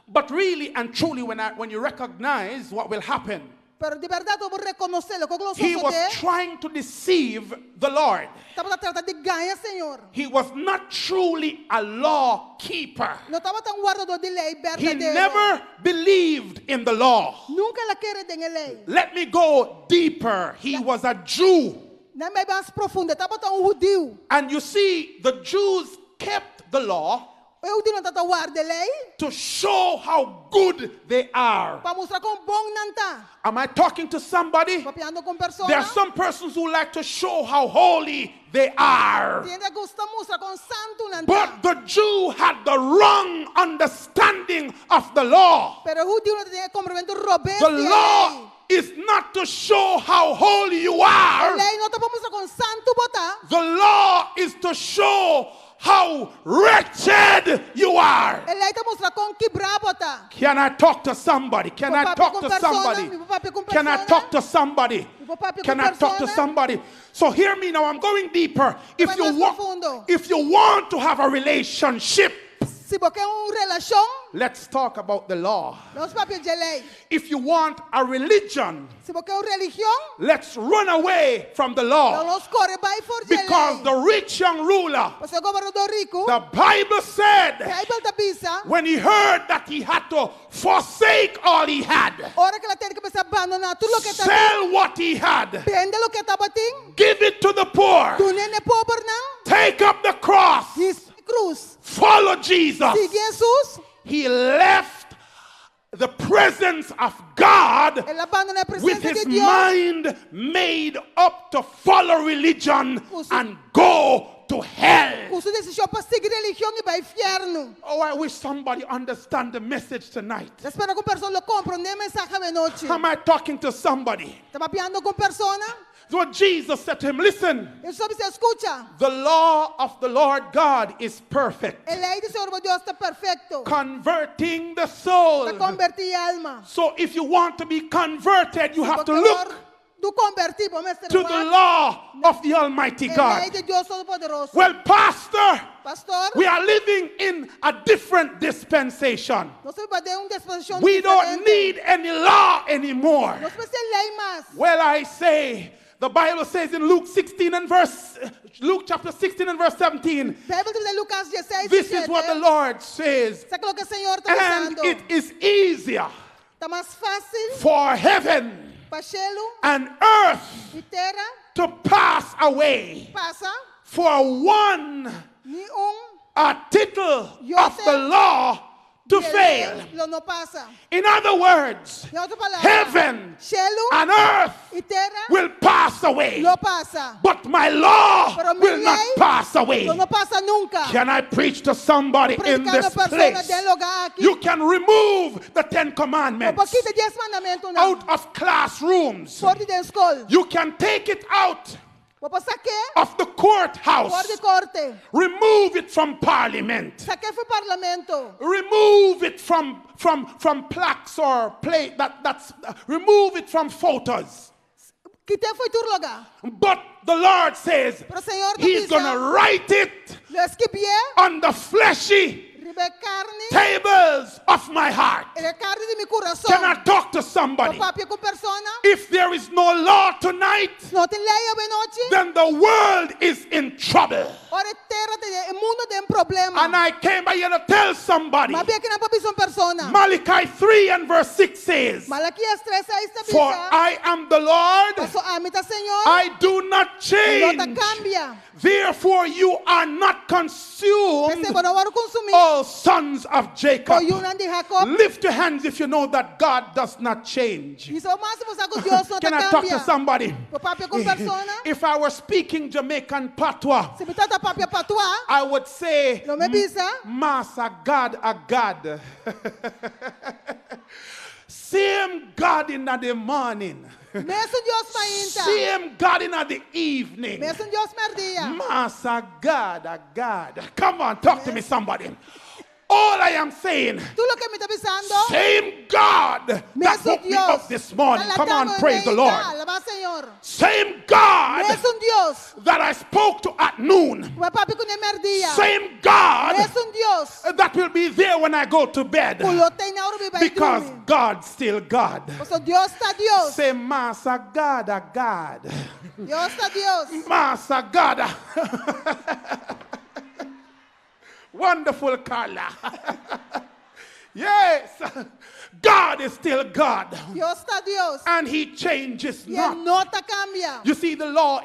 S2: But really and truly, when you recognize what will happen,
S1: Pero di bèrdat, bo rekonosé loke lo
S2: he was
S1: sosodé.
S2: trying to deceive the Lord.
S1: Tabata trata di gaña Señor.
S2: He was not truly a law keeper.
S1: No tabata un wardadó di lei
S2: He
S1: berdadero.
S2: never believed in the law.
S1: Nunka el a kere den e lei.
S2: Let me go deeper. He was a Jew.
S1: Laga mi bai mas profundo. Tabata un hudiu.
S2: And you see, the Jews kept the law
S1: E hudiunan tabata warda lei
S2: to show how good they are.
S1: pa mustra kon bon nan ta.
S2: Am I talking to somebody?
S1: Papiando ku persona.
S2: There are some persons who like to show how holy they are.
S1: Tin hende gusta mustra kon santu nan ta.
S2: But the Jew had the wrong understanding of the law.
S1: Pero e hudiunan tabatin e komprendementu robes
S2: The
S1: di lei.
S2: law is not to show how holy you are.
S1: Lei no ta pa mustra kon santu bo ta.
S2: The law is to show how wretched you are.
S1: E lei ta mustra kon kibrá bo ta.
S2: Can I talk to somebody? Can I
S1: Papi
S2: talk
S1: con
S2: to
S1: persona,
S2: somebody?
S1: mi papi con
S2: Can I
S1: persona.
S2: talk to somebody?
S1: Mi papi con
S2: Can I talk to
S1: persona.
S2: somebody? So hear me now. I'm going deeper. If
S1: Bai
S2: you
S1: mas
S2: want,
S1: profundo.
S2: if you want to have a relationship,
S1: Si bo ke un relashon,
S2: let's talk about the law.
S1: nos papia di lei.
S2: If you want a religion,
S1: Si bo ke un religion,
S2: let's run away from the law.
S1: nos kore bai for di
S2: Because
S1: lei.
S2: the rich young ruler,
S1: Pasobra e gobernador riku,
S2: the Bible said,
S1: Beibel ta bisa,
S2: when he heard that he had to forsake all he had,
S1: ora ku el a tende ku e mester bandoná tur loke e tabatin,
S2: sell what he had,
S1: bende loke e tabatin,
S2: give it to the poor,
S1: dun'é na e pobernan,
S2: take up the cross,
S1: hisa krus,
S2: follow Jesus.
S1: Sigui Hesus,
S2: He left the presence of God
S1: el a bandoná
S2: with
S1: presensia
S2: his
S1: di Dios,
S2: mind made up to follow religion and go to hell.
S1: ku su desishon pa sigui religion i bai fièrnu.
S2: Oh, I wish somebody understand the message tonight.
S1: Ta spera ku un persona lo komprondé e mensahe awe nochi.
S2: Am I talking to somebody?
S1: Ta papiando ku un persona?
S2: So Jesus said to him, Listen,
S1: Hesus a bis'é, skucha.
S2: the law of the Lord God is perfect,
S1: E lei di Señor bo Dios ta perfekto.
S2: converting the soul.
S1: Ta konvertí alma.
S2: So if you want to be converted, you have to
S1: Porque
S2: look
S1: Tu konvertí, bo mester
S2: to the law of the Almighty
S1: E lei
S2: God.
S1: di Dios Todopoderoso.
S2: Well, Pastor,
S1: Pastor,
S2: we are living in a different dispensation.
S1: nos ta biba den un dispensashon
S2: We don't
S1: diferente.
S2: need any law anymore.
S1: Nos no mester lei mas.
S2: Well, I say, the Bible says in Luke 16 and verse, Luke chapter 16 and verse 17,
S1: Beibel ta bisa den Lukas 16,
S2: this is what the Lord says.
S1: Esaki ta loke Señor ta
S2: And
S1: bisando.
S2: it is easier
S1: Ta mas fásil
S2: for heaven
S1: pa shelu
S2: and earth
S1: i tera
S2: to pass away
S1: pasa,
S2: for one
S1: ni un
S2: a tittle of the law to fail.
S1: lo no pasa.
S2: In other words,
S1: Den otro palabra,
S2: heaven
S1: shelu
S2: and earth
S1: i tera
S2: will pass away,
S1: lo pasa.
S2: but my law
S1: Pero mi
S2: will not
S1: lei
S2: pass away.
S1: Lo no pasa nunka.
S2: Can I preach to somebody in
S1: Prediká na
S2: this
S1: persona
S2: place?
S1: den lugá aki.
S2: You can remove the Ten
S1: Bo por
S2: Commandments
S1: kita 10 mandamentunan
S2: out of classrooms.
S1: For di den skol.
S2: You can take it out
S1: Bo por sak'é
S2: of the
S1: for di
S2: courthouse.
S1: korte.
S2: Remove it from parliament.
S1: Sak'é for parlamento.
S2: Remove it from plaques or plate that's remove it from photos.
S1: Kit'é for tur lugá.
S2: But the Lord says
S1: Pero Señor ta
S2: He's
S1: bisa,
S2: gonna write it
S1: Lo skibié
S2: on the fleshy
S1: riba karni,
S2: tables of my heart.
S1: e karni di mi kurason.
S2: Can I talk to somebody?
S1: Por papia ku persona.
S2: If there is no law tonight,
S1: No tin lei awe nochi.
S2: then the world is in trouble.
S1: Ora tera ta, e mundu den problema.
S2: And I came by here to tell somebody.
S1: M'a bin akinan pa bisa un persona.
S2: Malachi 3 and verse 6 says,
S1: Malakias 3, 6 ta
S2: For
S1: bisa.
S2: I am the Lord,
S1: Paso ami ta Señor.
S2: I do not
S1: No ta
S2: change.
S1: kambia.
S2: Therefore, you are not consumed,
S1: P'esei bo no wòrdu konsumí.
S2: all sons of Jacob.
S1: O yunan di Jacob.
S2: Lift your hands if you know that God does not change.
S1: Hisa bo man si bo sa ku Dios no ta
S2: Can I talk to
S1: kambia.
S2: somebody?
S1: Por papia ku persona.
S2: If I were speaking Jamaican patois,
S1: Si mi tabata papia patwa,
S2: I would say,
S1: lo mi bisa.
S2: Massa God a God. Same God in the morning.
S1: Mesun Dios mainta.
S2: Same God in the evening.
S1: Mesun Dios mèrdia.
S2: Massa God a God. Come on, talk to me, somebody. All I am saying,
S1: Tur loke mi ta bisando.
S2: same God that
S1: Mesun
S2: woke me
S1: Dios.
S2: up this morning. Come on, praise the Lord.
S1: Alabá Señor.
S2: Same God
S1: Mesun Dios.
S2: that I spoke to at noon.
S1: Ku m'a papia kuné mèrdia.
S2: Same God
S1: Mesun Dios.
S2: that will be there when I go to bed.
S1: Ku lo t'ei ora mi bai
S2: Because
S1: drumi.
S2: God's still God.
S1: Paso Dios ta Dios.
S2: Say, Massa God, a God.
S1: Dios ta Dios.
S2: Massa God. Wonderful Carla. yes. God is still God.
S1: Dios ta Dios.
S2: And he changes
S1: I e
S2: not.
S1: no ta kambia.
S2: You see, the law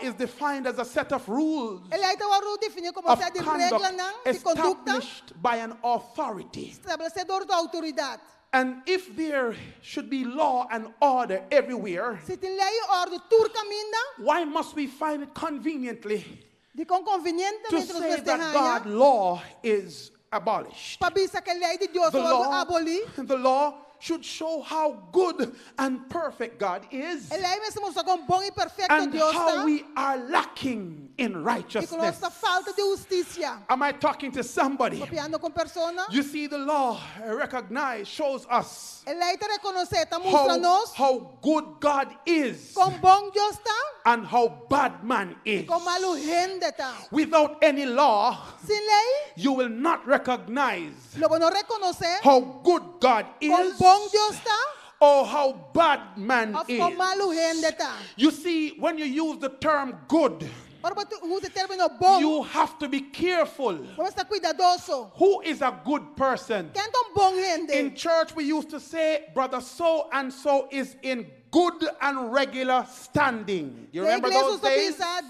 S2: is defined as a set of rules
S1: E lei ta wòrdu definí komo
S2: of
S1: sèt di
S2: conduct
S1: reglanan di kondukta
S2: established by an authority.
S1: establesé dor di outoridat.
S2: And if there should be law and order everywhere,
S1: Si tin lei i òrdu tur kaminda,
S2: why must we find it conveniently
S1: dikon
S2: to
S1: konvenientemente nos
S2: say
S1: mester
S2: that God's
S1: haña
S2: law is abolished?
S1: pa bisa ku lei di Dios
S2: The
S1: a wòrdu
S2: law,
S1: abolí.
S2: the law should show how good and perfect God is
S1: E lei mester mustra kon bon i perfekto
S2: and
S1: Dios
S2: how
S1: ta
S2: we are lacking in
S1: i ku nos
S2: righteousness.
S1: ta falta di hustisia.
S2: Am I talking to somebody?
S1: Papiando ku un persona,
S2: You see, the law recognize, shows us
S1: e lei ta rekonosé, ta mustra
S2: how,
S1: nos
S2: how good God is
S1: kon bon Dios ta
S2: and how bad man is.
S1: kon malu hende ta.
S2: Without any law,
S1: Sin lei,
S2: you will not recognize
S1: lo bo no rekonosé
S2: how good God
S1: kon
S2: is
S1: bon Dios ta
S2: or how bad man
S1: òf
S2: is.
S1: kon malu hende ta.
S2: You see, when you use the term good,
S1: Ora bo usa e término bon,
S2: you have to be careful.
S1: bo mester ta kuidadoso.
S2: Who is a good person?
S1: Ken ta un bon hende?
S2: In church, we used to say, brother so and so is in good and regular standing. You
S1: Na
S2: remember
S1: iglesia
S2: those
S1: nos ta
S2: days?
S1: bisa,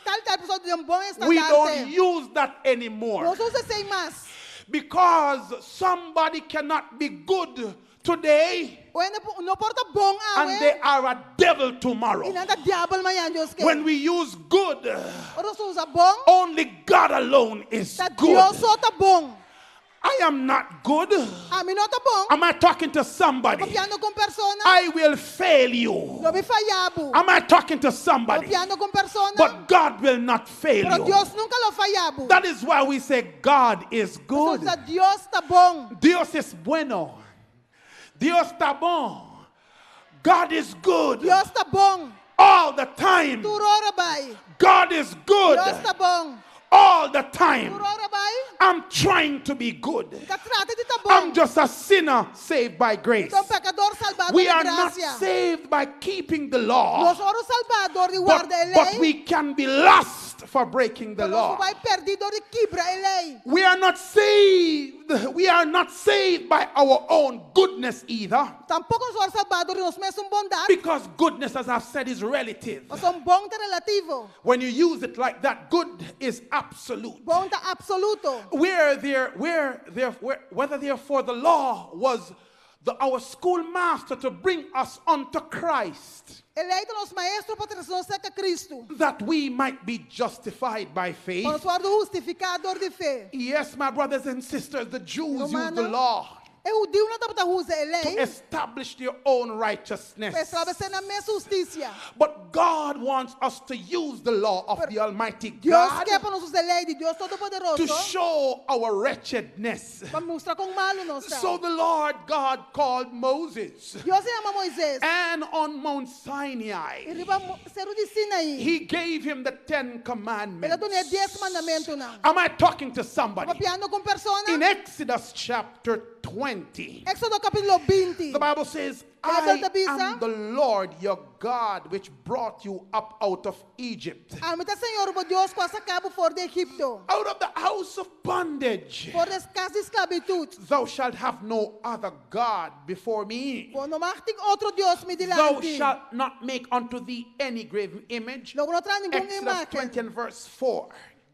S1: tal tal persona ta den bon
S2: We don't
S1: estandarte.
S2: use that anymore
S1: Nos no ta usa esei mas.
S2: because somebody cannot be good today
S1: Un hende no por ta bon
S2: and they
S1: awe
S2: are a devil tomorrow.
S1: i nan ta diabel mañan Dios ke.
S2: When we use good,
S1: Ora nos usa bon,
S2: only God alone is
S1: ta
S2: good.
S1: Dios so ta bon.
S2: I am not good.
S1: Ami no ta bon.
S2: Am I talking to somebody?
S1: Papiando ku un persona,
S2: I will fail you.
S1: lo mi faya bo.
S2: Am I talking to somebody?
S1: Papiando ku un persona,
S2: But God will not fail
S1: pero
S2: you.
S1: Dios nunka lo faya bo.
S2: That is why we say God is good.
S1: Nos Dios ta bon.
S2: Dios es bueno. Dios ta bon. God is good
S1: Dios ta bon.
S2: all the time.
S1: Tur ora bai.
S2: God is good
S1: Dios ta bon.
S2: all the time.
S1: Tur ora bai.
S2: I'm trying to be good.
S1: Ta trata di ta
S2: I'm
S1: bon.
S2: just a sinner saved by grace.
S1: Ta un pekadó salbá
S2: We
S1: di
S2: are not
S1: grasia.
S2: saved by keeping the law,
S1: Nos no a wòrdu salbá dor di
S2: but,
S1: warda
S2: but
S1: lei,
S2: we can be lost for breaking the
S1: Pero
S2: law.
S1: nos por bai pèrdí dor di kibra e lei.
S2: We are not saved. We are not saved by our own goodness either.
S1: Tampoko nos a wòrdu salbá dor di nos mesun bondat.
S2: Because goodness, as I've said, is relative.
S1: Pasobra bon ta relativo.
S2: When you use it like that, good is absolute.
S1: Bon ta apsoluto.
S2: Where there, where there, where, whether therefore the law was the, our schoolmaster to bring us unto Christ,
S1: E lei ta nos maestro pa trese nos serka Kristu.
S2: that we might be justified by faith.
S1: Pa nos wòrdu hustifiká dor di fe.
S2: Yes, my brothers and sisters, the Jews used the
S1: Rumannan,
S2: law
S1: e hudiunan tabata usa e
S2: to
S1: lei
S2: establish their own righteousness.
S1: pa establesé nan mes hustisia.
S2: But God wants us to use the law of the Almighty
S1: Dios
S2: God
S1: ke pa nos usa e lei di Dios
S2: to
S1: Todopoderoso
S2: show our wretchedness.
S1: pa mustra kon malu nos ta.
S2: So the Lord God called Moses,
S1: Dios a yama Moises
S2: and on Mount
S1: i
S2: Sinai,
S1: riba Seru di Sinaí.
S2: he gave him the Ten
S1: El a
S2: Commandments.
S1: dun'é dies mandamentunan.
S2: Am I talking to somebody?
S1: Papiando ku un persona.
S2: In Exodus chapter 20,
S1: Éksodo kapítulo 20.
S2: the Bible says,
S1: Beibel
S2: I
S1: ta bisa.
S2: am the Lord your God, which brought you up out of Egypt,
S1: Ami ta Señor bo Dios ku a saka bo for di Egipto.
S2: out of the house of bondage.
S1: For di kas di sklabitut.
S2: Thou shalt have no other God before me.
S1: Bo no mag tin otro Dios mi
S2: Thou
S1: dilanti.
S2: shalt not make unto thee any graven image.
S1: Lo bo no traha ningun
S2: Exodus
S1: imágen.
S2: 20 and verse 4.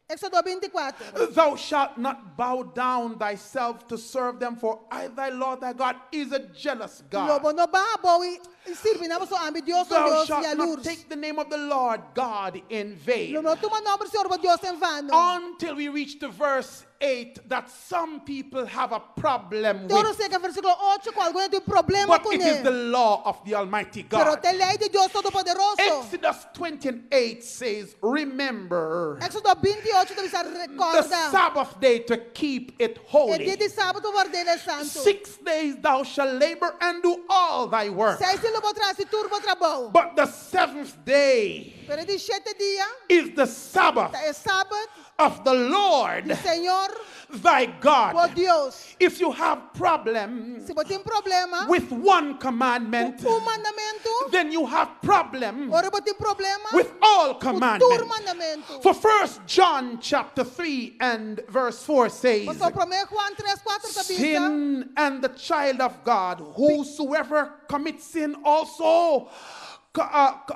S1: Éksodo 24.
S2: Thou shalt not bow down thyself to serve them, for I, thy Lord thy God, is a jealous
S1: Lo
S2: God.
S1: bo no baha abou i sirbi nan pasobra ami Dios ta un
S2: Thou
S1: Dios
S2: shalt not
S1: yalurs.
S2: take the name of the Lord God in vain.
S1: Lo no tuma nòmber Señor bo Dios en vano.
S2: Until we reach to verse 8 that some people have a problem
S1: Te ora
S2: with.
S1: nos yega versíkulo 8 ku algun tin problema
S2: But it is
S1: kuné.
S2: the law of the Almighty
S1: Pero
S2: God.
S1: ta e lei di Dios Todopoderoso.
S2: Exodus 28 says, Remember
S1: Éksodo 28 ta bisa
S2: the
S1: rekordá.
S2: Sabbath day to keep it
S1: E dia
S2: holy.
S1: di sabat pa ward'é santu.
S2: Six days thou shalt labor and do all thy work.
S1: Seis dia lo bo traha tur bo trabou.
S2: But the seventh day
S1: Pero e di shete dia
S2: is the Sabbath
S1: ta e sabat
S2: of the Lord
S1: di Señor
S2: thy
S1: bo
S2: God.
S1: Dios.
S2: If you have problem
S1: Si bo tin problema
S2: with one commandment,
S1: ku un mandamentu,
S2: then you have problem
S1: ora bo tin problema
S2: with all
S1: ku tur
S2: commandments.
S1: mandamentu.
S2: For first John chapter 3 and verse 4 says,
S1: Pasobra 1 Juan 3, 4 ta bisa,
S2: Sin and the child of God, whosoever commits sin also,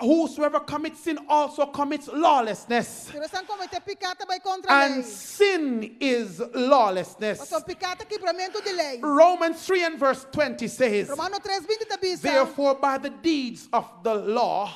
S2: whosoever commits sin also commits lawlessness.
S1: Tur esnan kometé piká ta bai kontra
S2: And
S1: lei.
S2: sin is lawlessness.
S1: Pasobra piká ta kibramentu di lei.
S2: Romans 3 and verse 20 says,
S1: Romano 3, 20 ta bisa,
S2: Therefore, by the deeds of the law,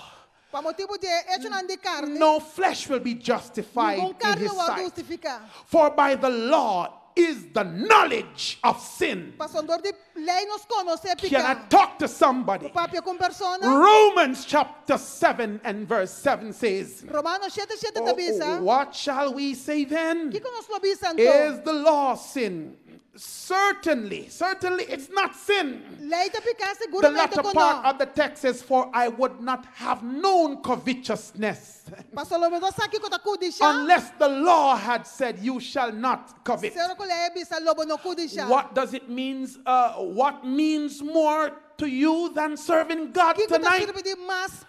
S1: pa motibu di echonan di karni,
S2: no flesh will be justified
S1: ningun
S2: in
S1: karni
S2: his
S1: lo wòrdu
S2: sight.
S1: hustifiká.
S2: For by the law is the knowledge of sin.
S1: Pasobra dor di lei nos konosé
S2: Can I
S1: piká.
S2: talk to somebody?
S1: Papia ku un persona.
S2: Romans chapter 7 and verse 7 says,
S1: Romano 7, 7 ta bisa,
S2: "Oh, What shall we say then?
S1: Kiko nos lo bisa anto?
S2: Is the law sin? Certainly, certainly it's not sin.
S1: Lei ta piká
S2: The
S1: seguramente
S2: latter
S1: ku
S2: part
S1: no.
S2: of the text says, For I would not have known covetousness
S1: Pasobra lo mi no sa kiko ta kudisha.
S2: unless the law had said, You shall not covet.
S1: Si no ku lei a bisa lo bo no kudisha.
S2: What does it means? What means more to you than serving God
S1: Kiko ta
S2: tonight?
S1: sirbi di mas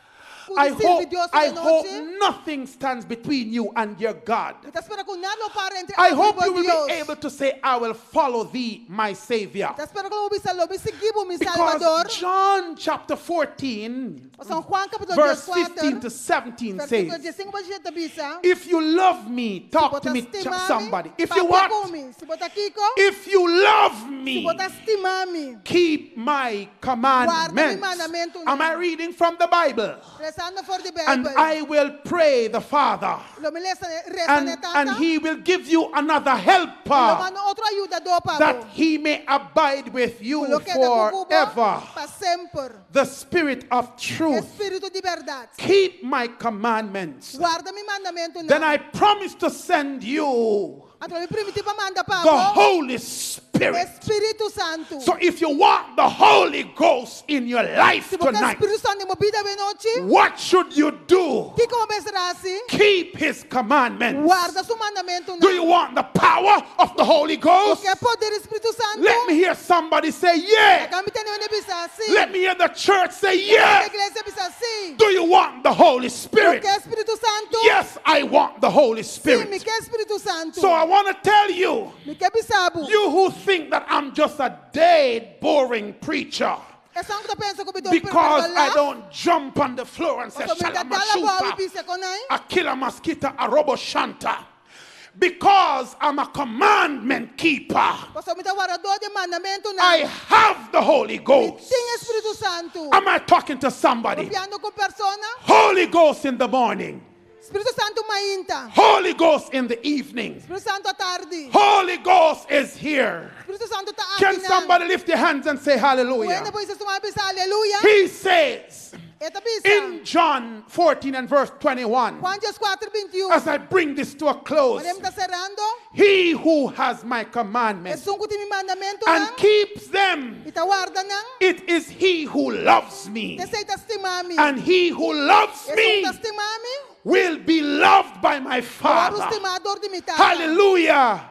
S1: ku
S2: I
S1: sirbi
S2: hope,
S1: Dios
S2: I
S1: awe
S2: hope
S1: nochi?
S2: nothing stands between you and your God.
S1: Mi ta spera ku nada lo para entre
S2: I
S1: abo
S2: hope
S1: i
S2: you will
S1: Dios.
S2: be able to say, I will follow thee, my Savior.
S1: Ta spera ku lo bo bisa lo mi sigui bo mi Salbador.
S2: Because John chapter 14,
S1: Pasobra Juan kapítulo
S2: verse
S1: 14,
S2: 15 to 17
S1: versíkulo
S2: says,
S1: 15 pa 17 ta bisa.
S2: If you love me, talk to
S1: Si bo ta
S2: me,
S1: stima mi,
S2: somebody. If you
S1: papia
S2: what?
S1: ku mi. Si bo ta kiko,
S2: If you love
S1: si
S2: me,
S1: bo ta stima mi.
S2: keep my commandments.
S1: mandamentunan.
S2: Am I reading from the Bible?
S1: Lesando for di
S2: And
S1: Beibel.
S2: I will pray the Father,
S1: Lo mi lesa resa
S2: and,
S1: na Tata.
S2: and he will give you another
S1: Lo
S2: helper
S1: manda otro ayudadó pa
S2: that
S1: bo.
S2: he may abide with you
S1: Lo keda ku bo
S2: forever.
S1: pa semper.
S2: The Spirit of truth.
S1: Spiritu di bèrdat.
S2: Keep my commandments.
S1: Warda mi mandamentunan.
S2: Then I promise to send you
S1: Anto mi primintí pa manda
S2: the
S1: pa bo.
S2: Holy Spirit. Spirit.
S1: Spiritu Santu.
S2: So if you want the Holy Ghost in your life
S1: Si bo ke
S2: tonight,
S1: Spiritu Santu den bo bida awe nochi,
S2: what should you do?
S1: kiko bo mester hasi?
S2: Keep his commandments.
S1: Warda su mandamentunan.
S2: Do you want the power of the Holy Ghost?
S1: Bo ke poder di Spiritu Santu?
S2: Let me hear somebody say, yeah.
S1: Laga mi tende un hende bisa si.
S2: Let me hear the church say,
S1: E
S2: yeah.
S1: iglesia bisa si.
S2: Do you want the Holy Spirit?
S1: Bo ke Spiritu Santu?
S2: Yes, I want the Holy
S1: Si, mi
S2: Spirit.
S1: ke Spiritu Santu.
S2: So I want to tell you,
S1: Mi ke bisa bo.
S2: you who think that I'm just a dead, boring preacher,
S1: Esnan ku ta pensa ku mi ta
S2: because I don't jump on the floor and say,
S1: Shalama
S2: Shalamashuta, Akila Maskita Arobo Shanta. Because I'm a commandment keeper.
S1: Pasobra mi ta wardadó di mandamentunan.
S2: I have the Holy Ghost.
S1: Tin Spiritu Santu.
S2: Am I talking to somebody?
S1: Papiando ku persona.
S2: Holy Ghost in the morning.
S1: Spiritu Santu mainta.
S2: Holy Ghost in the evening.
S1: Spiritu Santu atardi.
S2: Holy Ghost is here.
S1: Spiritu Santu ta
S2: Can
S1: aki.
S2: somebody lift your hands and say hallelujah?
S1: Un hende por hisa su man bisa aleluya.
S2: He says
S1: E ta bisa.
S2: in John 14 and verse 21,
S1: Juan 4, 21.
S2: as I bring this to a close,
S1: Ora mi ta serando.
S2: he who has my commandments
S1: Esun ku tin mi mandamentu
S2: and
S1: nan.
S2: keeps them,
S1: I ta warda nan.
S2: it is he who loves me.
S1: Esei ta stima mi.
S2: And he who loves
S1: Esun
S2: me
S1: ta stima mi.
S2: will be loved by my
S1: Wòrdu
S2: Father.
S1: stimá dor di mi Tata.
S2: Hallelujah.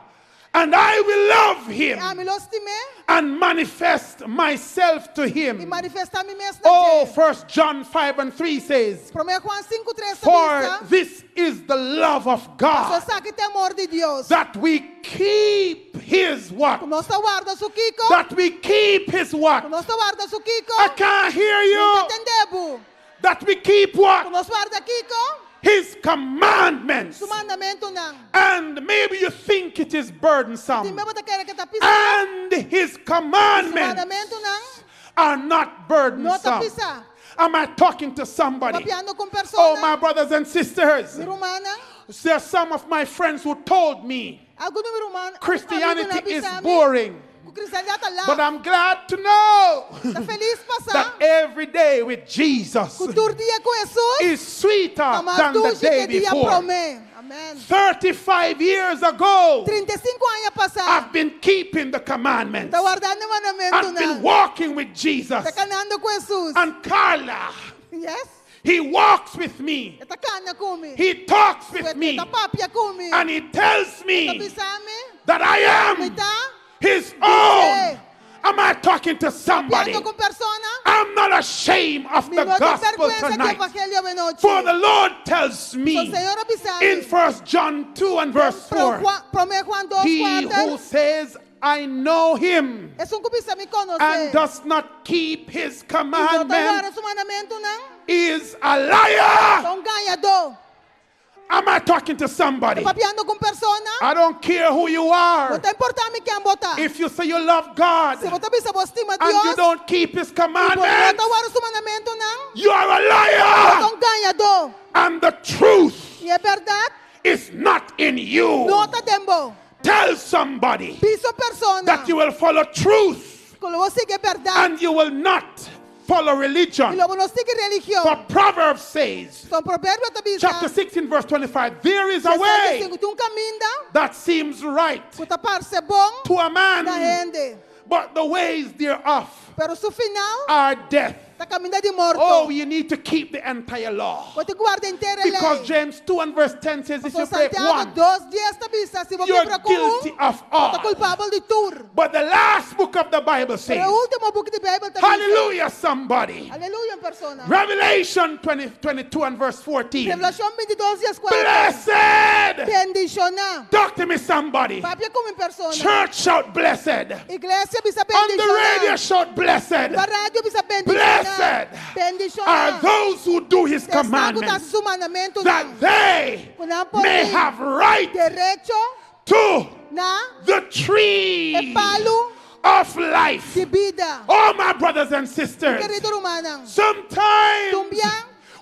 S2: And I will love him
S1: Ami lo stim'é.
S2: and manifest myself to
S1: I
S2: him.
S1: manifestá mi mes na
S2: Oh,
S1: dje.
S2: First John 5 and 3 says,
S1: Promé Juan 5, 3
S2: For
S1: bisa.
S2: this is the love of
S1: So
S2: God,
S1: esaki ta amor di Dios.
S2: that we keep his what?
S1: Nos ta warda su kiko.
S2: That we keep his what?
S1: Nos ta warda su kiko.
S2: I can't hear you.
S1: Mi n' ta tende bo.
S2: That we keep what?
S1: Nos warda kiko.
S2: His commandments.
S1: Su mandamentunan.
S2: And maybe you think it is burdensome.
S1: Tin bia bo ta kere ku ta pisá.
S2: And his
S1: Su
S2: commandments
S1: mandamentunan.
S2: are not
S1: No ta
S2: burdensome.
S1: pisá.
S2: Am I talking to somebody?
S1: Papiando ku persona.
S2: Oh, my brothers and sisters,
S1: Mi rumannan.
S2: there are some of my friends who told me
S1: Algun di mi ruman.
S2: Christianity is boring.
S1: Kristiandat ta laf.
S2: But I'm glad to know
S1: Ta felis pa sa.
S2: that every day with Jesus
S1: Ku tur dia ku Jesus.
S2: is sweeter than the day
S1: Ta mas dushi ku dia
S2: before.
S1: promé. Amen.
S2: 35 years ago,
S1: 35 aña pasá.
S2: I've been keeping the commandments.
S1: Ta wardando mandamentu
S2: I've been
S1: nan.
S2: walking with Jesus.
S1: Ta kanando ku Jesus.
S2: And Carla,
S1: Yes.
S2: he walks with me.
S1: E ta kana ku mi.
S2: He talks with me.
S1: E ta papia ku mi.
S2: And he tells
S1: Ta
S2: me
S1: bisa mi.
S2: that I am
S1: Mi ta.
S2: his own. Am I talking to somebody?
S1: Papiando ku persona.
S2: I'm not ashamed of
S1: Mi
S2: the
S1: no tin
S2: gospel
S1: bèrgwensa di
S2: tonight.
S1: evangelio awe nochi.
S2: For the Lord tells
S1: So
S2: me
S1: Señor a bisa mi.
S2: in 1 John 2 and verse 4
S1: Promé Juan 2,
S2: He
S1: 4.
S2: who says, I know him
S1: Esun ku bisa mi konosé.
S2: and does not keep his
S1: I no ta
S2: commandment
S1: warda su mandamentunan.
S2: is a liar.
S1: Ta un gañadó.
S2: Am I talking to somebody?
S1: Papiando ku persona.
S2: I don't care who you are.
S1: No ta importá mi ken bo ta.
S2: If you say you love God
S1: Si bo ta bisa bo stima
S2: and you
S1: Dios.
S2: don't keep his
S1: I bo no
S2: commandments,
S1: ta warda su mandamentunan.
S2: you are a liar.
S1: Ta un gañadó.
S2: And the truth
S1: I e bèrdat
S2: is not in you.
S1: no ta den bo.
S2: Tell somebody
S1: Bisa persona.
S2: that you will follow truth
S1: Ku lo bo sigui bèrdat.
S2: and you will not follow
S1: I
S2: religion.
S1: lo bo no sigui religion.
S2: For Proverbs says,
S1: Pasobra Proverbio ta bisa.
S2: chapter 16, verse 25, there is a way
S1: Tin un kaminda.
S2: that seems right
S1: Ku ta parse bon.
S2: to a
S1: Na
S2: man,
S1: hende.
S2: but the ways thereof
S1: Pero su final.
S2: are death.
S1: Ta kaminda di morto.
S2: Oh, you need to keep the entire law.
S1: Bo tin ku warda henter lei.
S2: Because James 2 and verse 10 says, if
S1: So
S2: you break
S1: Santiago
S2: one,
S1: 2, 10 ta bisa. Si bo
S2: you're
S1: kibra ku un,
S2: guilty of
S1: ta
S2: all.
S1: kulpabel di tur.
S2: But the last book of the Bible
S1: Pero
S2: says,
S1: e último buki di Beibel ta bisa.
S2: Hallelujah, somebody.
S1: Aleluya, un persona.
S2: Revelation 20, 22 and verse 14.
S1: Revelashon 22, 4.
S2: Blessed.
S1: Bendishoná.
S2: Talk to me, somebody.
S1: Papia ku mi persona.
S2: Church shout blessed.
S1: Iglesia bisa
S2: On the radio
S1: bendishoná.
S2: shout blessed.
S1: Na radio bisa bendishoná.
S2: Blessed
S1: Bendishoná.
S2: are those who do his
S1: Esnan ku ta
S2: commandments,
S1: su mandamentu
S2: that they may have right
S1: Derecho
S2: to
S1: na
S2: the tree
S1: e palu
S2: of life.
S1: di bida.
S2: Oh, my brothers and sisters,
S1: Kerido rumannan.
S2: sometimes
S1: Tin bia.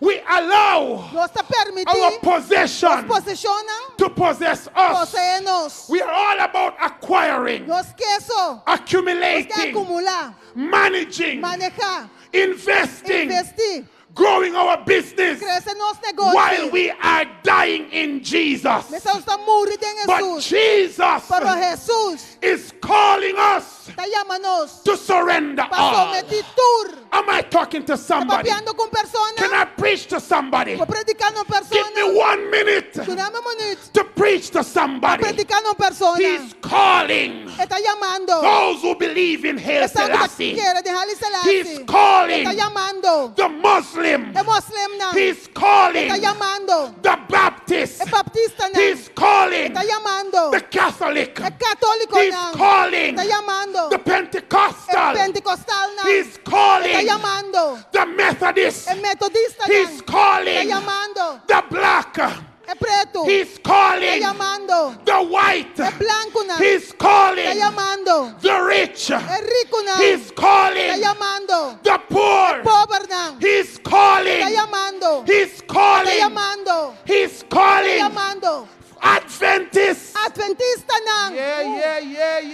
S2: we allow
S1: Nos ta permití
S2: our possession
S1: poseshonnan
S2: to possess us.
S1: poseé nos.
S2: We are all about acquiring,
S1: Nos ke esei. Nos ke
S2: accumulating,
S1: akumulá,
S2: managing,
S1: manehá,
S2: investing,
S1: invertí,
S2: Growing our business
S1: Krese nos negoshi.
S2: while we are dying in Jesus.
S1: Mientras nos ta muri den
S2: But
S1: Jesus.
S2: Jesus
S1: Pero Jesus
S2: is calling us
S1: ta yama nos
S2: to surrender
S1: pa
S2: all.
S1: someté tur.
S2: Am I talking to somebody?
S1: Papiando ku persona.
S2: Can I preach to somebody?
S1: Por prediká na un
S2: Give me
S1: persona.
S2: one minute
S1: Duna mi un minüt.
S2: to preach to somebody.
S1: Prediká na un persona.
S2: He's calling
S1: E ta yamando.
S2: those who believe in Haile
S1: Esnan ku
S2: Selassie.
S1: kere den Haile Selassie.
S2: He's calling
S1: E ta yamando.
S2: the Muslim.
S1: E moslimnan.
S2: He's
S1: E ta
S2: calling
S1: yamando.
S2: the Baptist.
S1: E baptistanan.
S2: He's calling
S1: Ta yamando.
S2: the Catholic.
S1: E katóliko
S2: He's
S1: nan.
S2: calling
S1: Ta yamando.
S2: the Pentecostal.
S1: E pentekostalnan.
S2: He's
S1: Ta
S2: calling
S1: yamando.
S2: the Methodist.
S1: E metodistanan.
S2: He's
S1: Ta
S2: calling
S1: yamando.
S2: the black.
S1: E pretu.
S2: He's
S1: Ta
S2: calling
S1: yamando.
S2: the white.
S1: E blankunan.
S2: He's
S1: Ta
S2: calling
S1: yamando.
S2: the rich.
S1: E rikunan.
S2: He's
S1: Ta
S2: calling
S1: yamando.
S2: the poor.
S1: Pobernan.
S2: He's
S1: Ta
S2: calling.
S1: yamando.
S2: He's
S1: Ta
S2: calling.
S1: yamando.
S2: He's
S1: Ta
S2: calling.
S1: yamando.
S2: Adventists.
S1: Atventistanan.
S2: Yeah,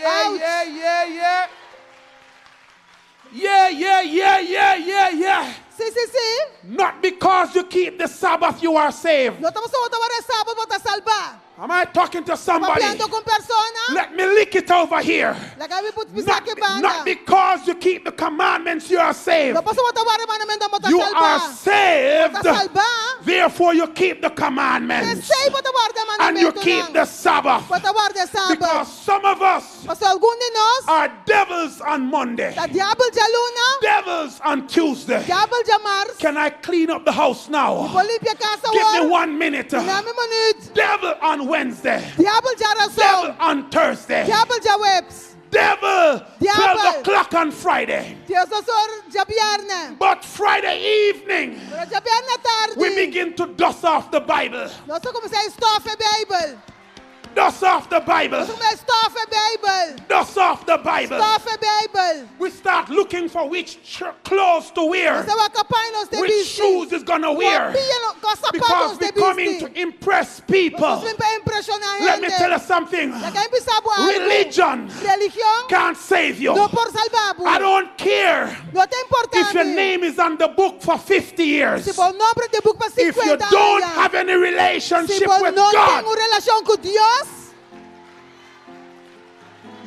S1: Ouch.
S2: yeah. Yeah.
S1: Si.
S2: Not because you keep the Sabbath, you are saved.
S1: No ta pasobra bo ta warda sabat bo ta salbá.
S2: Am I talking to somebody?
S1: Papiando ku persona.
S2: Let me lick it over here.
S1: Laga mi put
S2: Not,
S1: pis'é aki banda.
S2: not because you keep the commandments, you are saved.
S1: No pasobra bo ta warda mandamentu bo ta
S2: You are
S1: salbá.
S2: saved.
S1: Bo ta salbá.
S2: Therefore, you keep the commandments
S1: P'esei bo ta warda
S2: and you
S1: mandamentu
S2: keep the Sabbath.
S1: Bo ta warda sabat.
S2: Because some of us
S1: Pasobra algun di nos
S2: are devils on Monday,
S1: ta diabel djaluna,
S2: devils on Tuesday.
S1: diabel djamars.
S2: Can I clean up the house now?
S1: Por limpia kas
S2: Give me
S1: awor.
S2: one minute.
S1: Duna mi minüt.
S2: Devil on Wednesday,
S1: Diabel djarason.
S2: devil on Thursday,
S1: Diabel djaweps.
S2: devil 12
S1: Diabel.
S2: o'clock on Friday.
S1: 12 or djabièrnè.
S2: But Friday evening,
S1: Pero djabièrnè atardi.
S2: we begin to dust off the Bible.
S1: Nos ta kuminsá stòf e Beibel.
S2: Dust off the Bible.
S1: Nos ta kuminsá stòf e Beibel.
S2: Dust off the Bible.
S1: Stòf e Beibel.
S2: We start looking for which clothes to wear,
S1: Nos ta wak kua paña nos ta
S2: which
S1: bisti.
S2: shoes is gonna wear,
S1: Because
S2: because we're coming to impress people.
S1: Nos ta bin pa impreshoná
S2: Let me
S1: hende.
S2: tell you something.
S1: Laga mi bisa bo algu.
S2: Religion
S1: Religion
S2: can't save you.
S1: no por salba bo.
S2: I don't care
S1: No ta importá.
S2: if your name is on the book for 50 years.
S1: Si bo nòmber ta den buki pa 50
S2: If you don't
S1: aña.
S2: have any
S1: Si
S2: relationship
S1: bo
S2: with
S1: no tin
S2: God,
S1: un relashon ku Dios,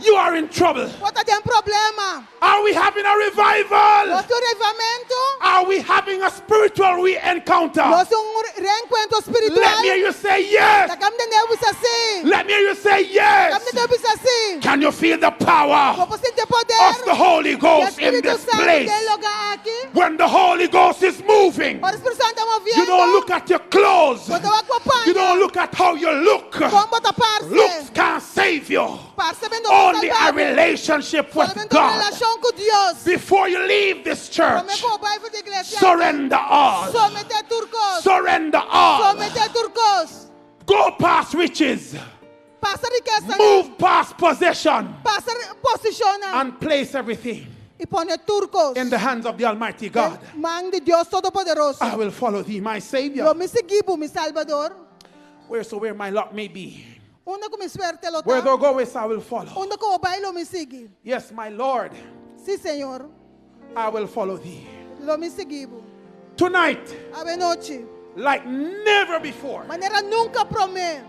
S2: you are in trouble.
S1: bo ta den problema.
S2: Are we having a revival?
S1: Nos tin un revivamentu?
S2: Are we having a spiritual re-encounter?
S1: Nos tin un reenkuentro spiritual?
S2: Let me hear you say yes.
S1: Laga mi tende bo bisa si.
S2: Let me hear you say
S1: Laga mi
S2: yes.
S1: tende bo bisa si.
S2: Can you feel the power
S1: Bo por sinti poder
S2: of the Holy
S1: di
S2: Ghost in
S1: Spiritu
S2: this
S1: Santu
S2: place?
S1: den e lugá aki.
S2: When the Holy Ghost is moving,
S1: Ora Spiritu Santu ta moviendo.
S2: you don't look at your clothes.
S1: Bo no ta wak bo paña.
S2: You don't look at how you look.
S1: Kon bo ta parse.
S2: Looks can't save you.
S1: Parse no por
S2: Only a
S1: salba bo.
S2: relationship with
S1: Solamente un
S2: God.
S1: relashon ku Dios.
S2: Before you leave this church,
S1: Promé ku bo bai for di e iglesia.
S2: surrender all.
S1: Someté tur kos.
S2: Surrender all.
S1: Someté tur kos.
S2: Go past riches.
S1: Pasa rikesa.
S2: Move past possession.
S1: Pasa posishon.
S2: And place everything
S1: I pone tur kos.
S2: in the hands of the Almighty God.
S1: Man di Dios Todopoderoso.
S2: I will follow thee, my Savior,
S1: Lo mi sigui bo, mi Salbador.
S2: wheresoever my lot may be.
S1: Unda ku mi suerte lo
S2: Where
S1: ta.
S2: thou goest, I will follow.
S1: Unda ku bo bai lo mi sigui.
S2: Yes, my Lord,
S1: Si, Señor.
S2: I will follow thee.
S1: Lo mi sigui bo.
S2: Tonight,
S1: Awe nochi.
S2: like never before,
S1: Manera nunka promé.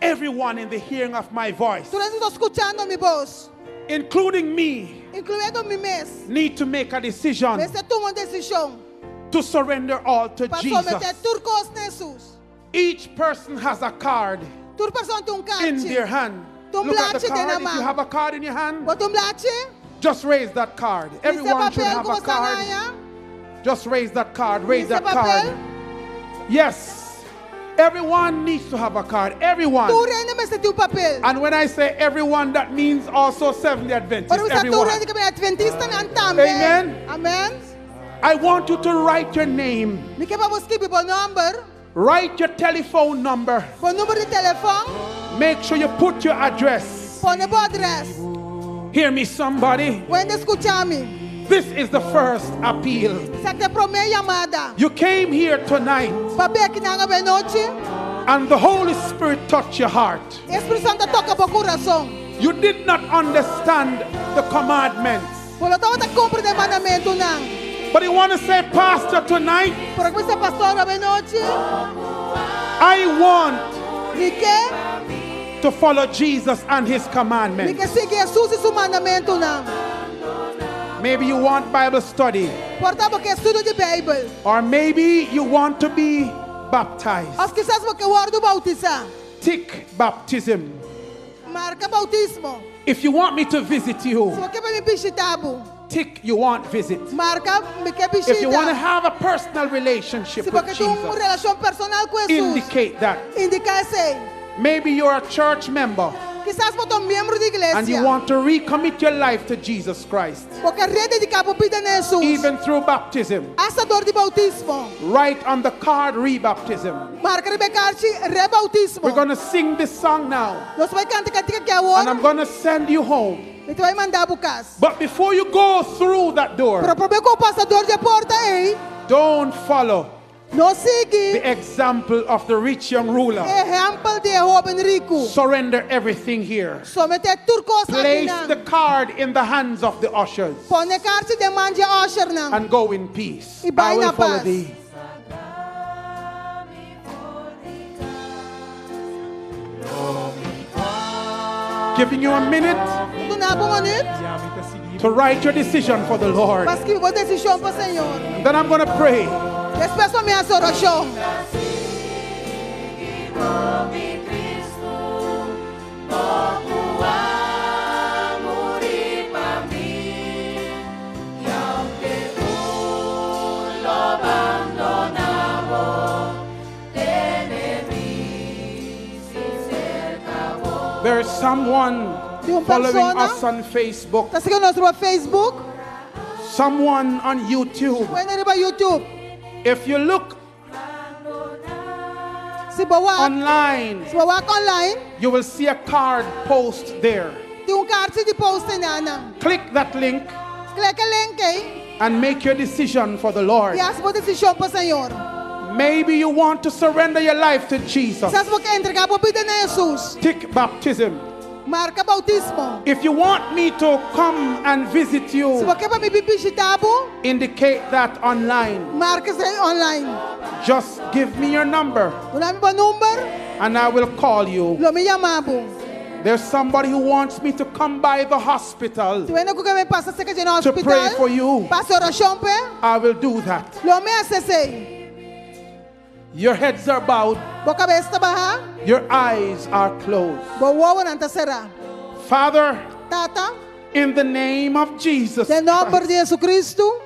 S2: everyone in the hearing of my voice,
S1: Tur hende ta skuchando mi bos.
S2: including me,
S1: Inkluyendo mi mes.
S2: need to make a decision
S1: Mester tuma un desishon.
S2: to surrender all to
S1: Pa someté
S2: Jesus.
S1: tur kos na Jesus.
S2: Each person has a card
S1: Tur persona tin un
S2: in their
S1: karchi.
S2: hand.
S1: Tin
S2: Look at the
S1: blachi den
S2: card. If you
S1: man.
S2: have a card in your hand,
S1: Bo tin blachi?
S2: just raise that card.
S1: Hisa
S2: Everyone should
S1: papel
S2: have
S1: ku
S2: a
S1: bo
S2: card.
S1: haña.
S2: Just raise that card. Raise
S1: Hisa
S2: that
S1: papel.
S2: card. Yes. Everyone needs to have a card. Everyone.
S1: Tur hende mester tin un papel.
S2: And when I say everyone, that means also Seventh-day Adventists.
S1: Ora mi bisa tur
S2: Everyone.
S1: hende ke men adventistanan tambe.
S2: Amen.
S1: Amen.
S2: I want you to write your name,
S1: Mi ke pa bo skirbi bo nòmber,
S2: write your telephone number,
S1: bo number di telefòn,
S2: make sure you put your address.
S1: pone bo adrès.
S2: Hear me, somebody.
S1: Un hende skucha mi.
S2: This is the first appeal.
S1: Esaki ta e promé yamada.
S2: You came here tonight,
S1: B'a bin aki nan awe nochi.
S2: and the Holy Spirit touched your heart.
S1: E Spiritu Santu a toka bo kurason.
S2: You did not understand the commandments.
S1: Bo no tabata komprondé mandamentunan.
S2: But I want to say, Pastor, tonight,
S1: Pero ku bisa pastor awe nochi,
S2: I want
S1: mi ke,
S2: to follow Jesus and his
S1: mi
S2: commandments.
S1: ke sigui Hesus i su mandamentunan.
S2: Maybe you want Bible study,
S1: Por ta bo ke estudio di Beibel.
S2: or maybe you want to be baptized.
S1: Òf kisas bo ke wòrdu boutisá.
S2: Tick baptism.
S1: Marka boutismo.
S2: If you want me to visit
S1: Si
S2: you,
S1: bo ke pa mi bishitá bo,
S2: tick you want visit.
S1: marka mi ke
S2: If you want to
S1: bishita.
S2: have a personal relationship
S1: Si bo
S2: with
S1: ke tin un
S2: Jesus,
S1: relashon personal ku Hesus,
S2: indicate that.
S1: indiká esei.
S2: Maybe you're a church member
S1: Kisas bo ta un miembro di
S2: and you
S1: iglesia.
S2: want to recommit your life to Jesus Christ,
S1: Bo ke redediká bo bida na Hesus.
S2: even through baptism.
S1: Asta dor di boutismo.
S2: Write on the card rebaptism.
S1: Marka riba e karchi reboutismo.
S2: We're going to sing this song now,
S1: Nos ta bai kanta e kantika aki
S2: and I'm
S1: awor.
S2: going to send you home.
S1: Mi ta bai manda bo kas.
S2: But before you go through that
S1: Pero
S2: door,
S1: promé ku bo pasa dor di e porta ei,
S2: don't follow
S1: no sigui
S2: the example of the rich young ruler.
S1: ehèmpel di e hóben riku.
S2: Surrender everything here.
S1: Someté tur kos
S2: Place
S1: akinan.
S2: the card in the hands of the ushers
S1: Pone e karchi den man di e ushernan.
S2: and go in peace.
S1: I
S2: I
S1: bai
S2: will
S1: na
S2: follow
S1: pas.
S2: thee. Giving you a minute
S1: Duna bo un minüt
S2: to write your decision for the Lord.
S1: pa skirbi bo desishon pa Señor.
S2: Then I'm going to pray.
S1: Despues lo mi hasi orashon.
S2: There is someone
S1: Tin un
S2: following
S1: persona
S2: us on Facebook,
S1: ta sigui nos riba Facebook,
S2: someone on YouTube.
S1: un hende riba YouTube.
S2: If you look
S1: Si bo wak,
S2: online,
S1: si bo wak online,
S2: you will see a card post there.
S1: tin un karchi di post einan.
S2: Click that link
S1: Klek e link ei
S2: and make your decision for the Lord.
S1: i hasi bo desishon pa Señor.
S2: Maybe you want to surrender your life to Jesus.
S1: Kisas bo ke entregá bo bida na Hesus.
S2: Tick baptism.
S1: Marka boutismo.
S2: If you want me to come and visit
S1: Si
S2: you,
S1: bo ke pa mi bin bishitá bo,
S2: indicate that online.
S1: marka esei online.
S2: Just give me your number
S1: Duna mi bo number,
S2: and I will call you.
S1: lo mi yama bo.
S2: There's somebody who wants me to come by the hospital.
S1: Tin un hende ku ke mi pasa serka dje na
S2: To
S1: hospital.
S2: pray for you.
S1: Pa hasi orashon p'e,
S2: I will do that.
S1: lo mi hasi esei.
S2: Your heads are bowed,
S1: Bo kabes ta bahá,
S2: your eyes are closed.
S1: bo wowonan ta será.
S2: Father,
S1: Tata,
S2: in the name of Jesus,
S1: den nòmber
S2: Christ,
S1: di Hesukristu,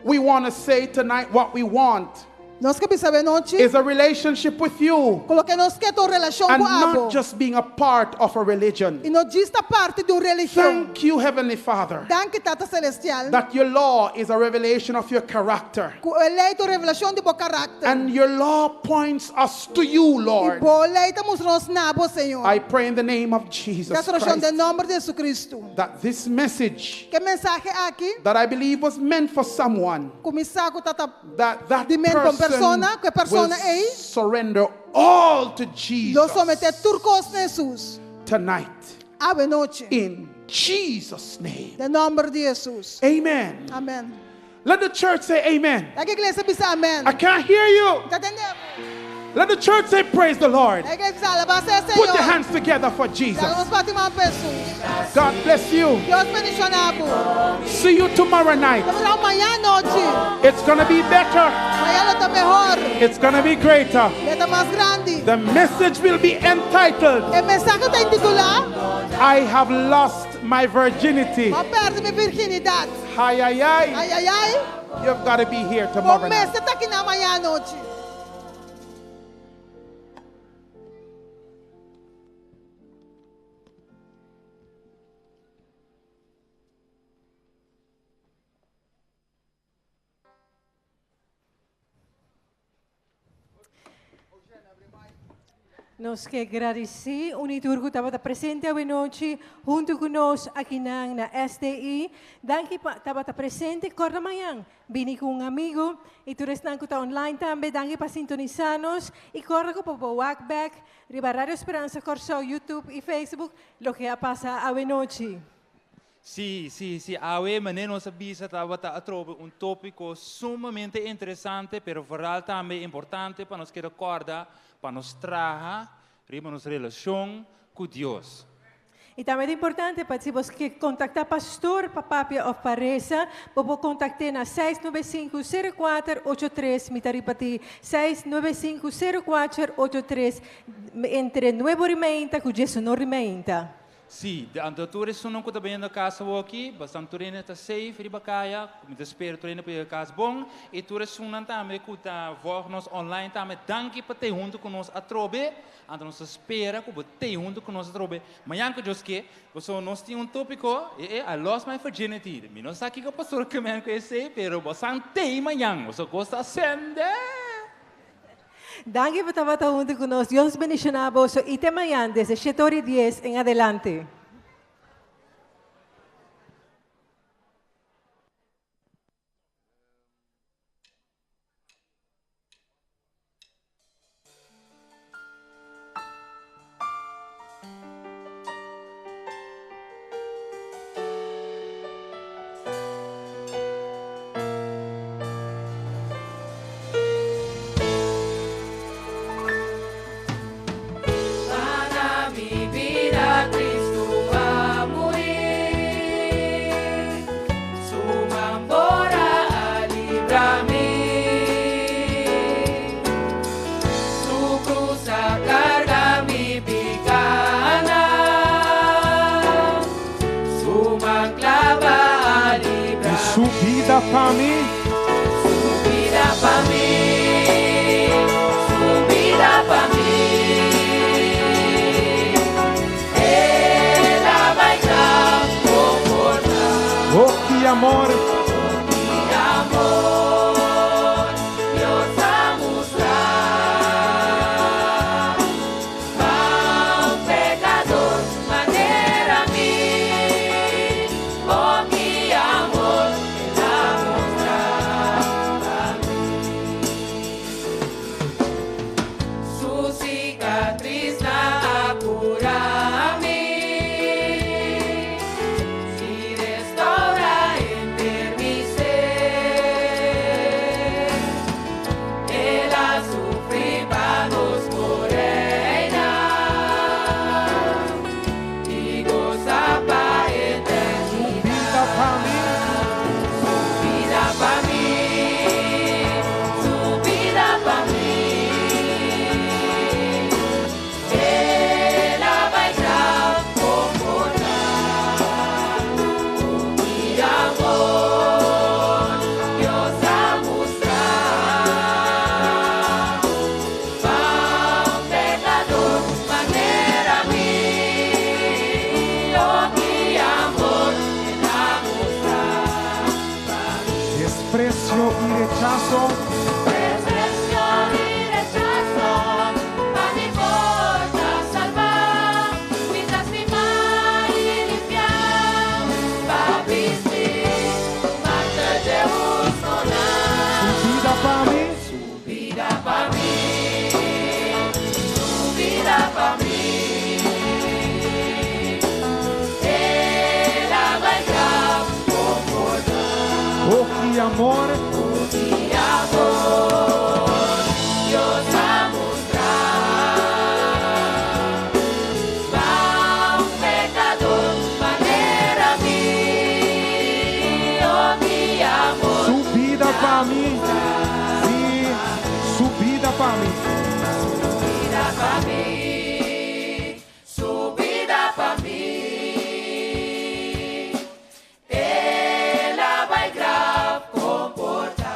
S2: we want to say tonight what we want
S1: nos ke bisa awe nochi,
S2: is a relationship with you
S1: ku loke nos ke ta un relashon
S2: and
S1: ku abo.
S2: not just being a part of a religion.
S1: I no djis ta parti di un religion.
S2: Thank you, Heavenly Father,
S1: Danki, Tata Selestial,
S2: that your law is a revelation of your character.
S1: ku e lei ta un revelashon di bo karakter.
S2: And your law points us to you,
S1: I
S2: Lord.
S1: bo lei ta mustra nos na bo, Señor.
S2: I pray in the name of Jesus
S1: Mi ta hasi orashon den
S2: Christ
S1: nòmber di Hesukristu.
S2: that this message
S1: Ku e mensahe aki,
S2: that I believe was meant for someone,
S1: ku mi sa ku tabata
S2: that that
S1: di men pa un
S2: person
S1: persona, ku e
S2: will
S1: persona ei
S2: surrender all to
S1: lo
S2: Jesus
S1: someté tur kos na Hesus.
S2: tonight.
S1: Awe nochi.
S2: In Jesus' name.
S1: Den nòmber di Hesus.
S2: Amen.
S1: Amèn.
S2: Let the church say amen.
S1: Laga iglesia bisa amèn.
S2: I can't hear you.
S1: Ta tende?
S2: Let the church say praise the Lord.
S1: Laga iglesia bisa alabá sea
S2: Put your
S1: Señor.
S2: hands together for Jesus.
S1: Laga nos bati man pa Hesus.
S2: God bless you.
S1: Dios bendishoná bo.
S2: See you tomorrow night.
S1: Nos ta mira mañan anochi.
S2: It's going to be better.
S1: Mañan lo ta mihó.
S2: It's going to be greater.
S1: Lo ta mas grandi.
S2: The message will be entitled
S1: E mensahe ta intitulá
S2: I Have Lost My Virginity.
S1: M'a pèrdè mi virginidat.
S2: Hi, hi, hi.
S1: Ai, ai, ai.
S2: You've got to be here tomorrow night.
S1: Bo mester ta akinan mañan anochi.
S3: Nos ke gradisí un i tur ku tabata presente awe nochi huntu ku nos akinan na STI. Danki pa tabata presente. Kòrda mañan bini ku un amigu i tur esnan ku ta online tambe. Danki pa sintonisá nos i kòrda ku por por wak bèk riba Radio Speransa Kòrsou, YouTube i Facebook loke a pasa awe nochi.
S4: Si, si, si. Awe, manera nos a bisa, tabata atrobe un tópiko sumamente interesante, pero vooral tambe importante pa nos keda kòrda, pa nos traha riba nos relashon ku Dios.
S3: I tambe ta importante pa si bo ke kontaktá pastor pa papia òf pa resa, bo por kontakt'é na 695 04 83, mi ta ripatí, 695 04 83, entre nuebe ora i meinta ku diesunora i meinta.
S4: Sí, anto tur esunnan ku ta biniendo kas awoki, bastan tur hende ta safe riba kaya, mi ta spera tur hende por yega kas bon, i tur esunnan tambe ku ta volg nos online tambe, danki pa tei huntu ku nos atrobe, anto nos ta spera ku bo tei huntu ku nos atrobe mañan ku Dios ke, pasobra nos tin un topiko, e e I lost my virginity, mi no sa kiko pastor ke men ku esei, pero bosan tei mañan, boso kos ta sende!
S3: Danki pa tabata huntu ku nos. Dios bendishoná boso i te mañan desde shete ora i dies en adelante.
S5: Para mi vida Cristo a muri, Su man por a libra mi. Su cruz a carga mi picana, Su man clava a libra
S2: I su bida pa mi.
S5: Su bida pa mi, su bida pa mi. El a bai graf comporta.
S2: Oh, ki amor!
S5: Ki amor Dios a mustra. Pa un pecador manera mi. Oh, ki amor El a mustra pa mi. Su cicatriznan a cura mi i restaura henter mi ser. El a sufri pa nos por reina i gosa pa eternidad.
S2: Bida pa mi.
S5: Su bida pa mi, su bida pa mi. El a bai graf comporta. Ki amor Dios a mustra. Pa un pecador manera mi. Oh, ki amor El a mustra pa mi.
S2: Desprecio i rechaso.
S5: Desprecio i rechaso, pa mi por ta salva, mi lastima i limpia, pa bisti, mantel di hustonan.
S2: Su bida pa mi.
S5: Su bida pa mi, su bida pa mi. El a bai graf comporta.
S2: Oh, ki amor.
S5: Ki amor Dios a mustra. Pa un pecador manera mi. Oh, ki amor.
S2: Su bida pa mi. Si, su bida pa mi.
S5: Su bida pa mi, su bida pa mi. El a bai graf comporta.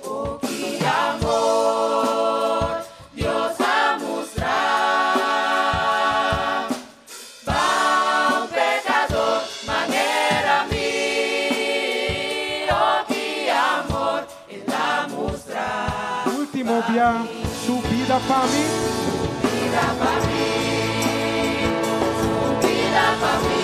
S5: Oh, ki amor Dios a mustra. Pa un pecador manera mi. Oh, ki amor El a mustra.
S2: Último bia, su bida pa mi.
S5: Bida pa mi, su bida pa mi.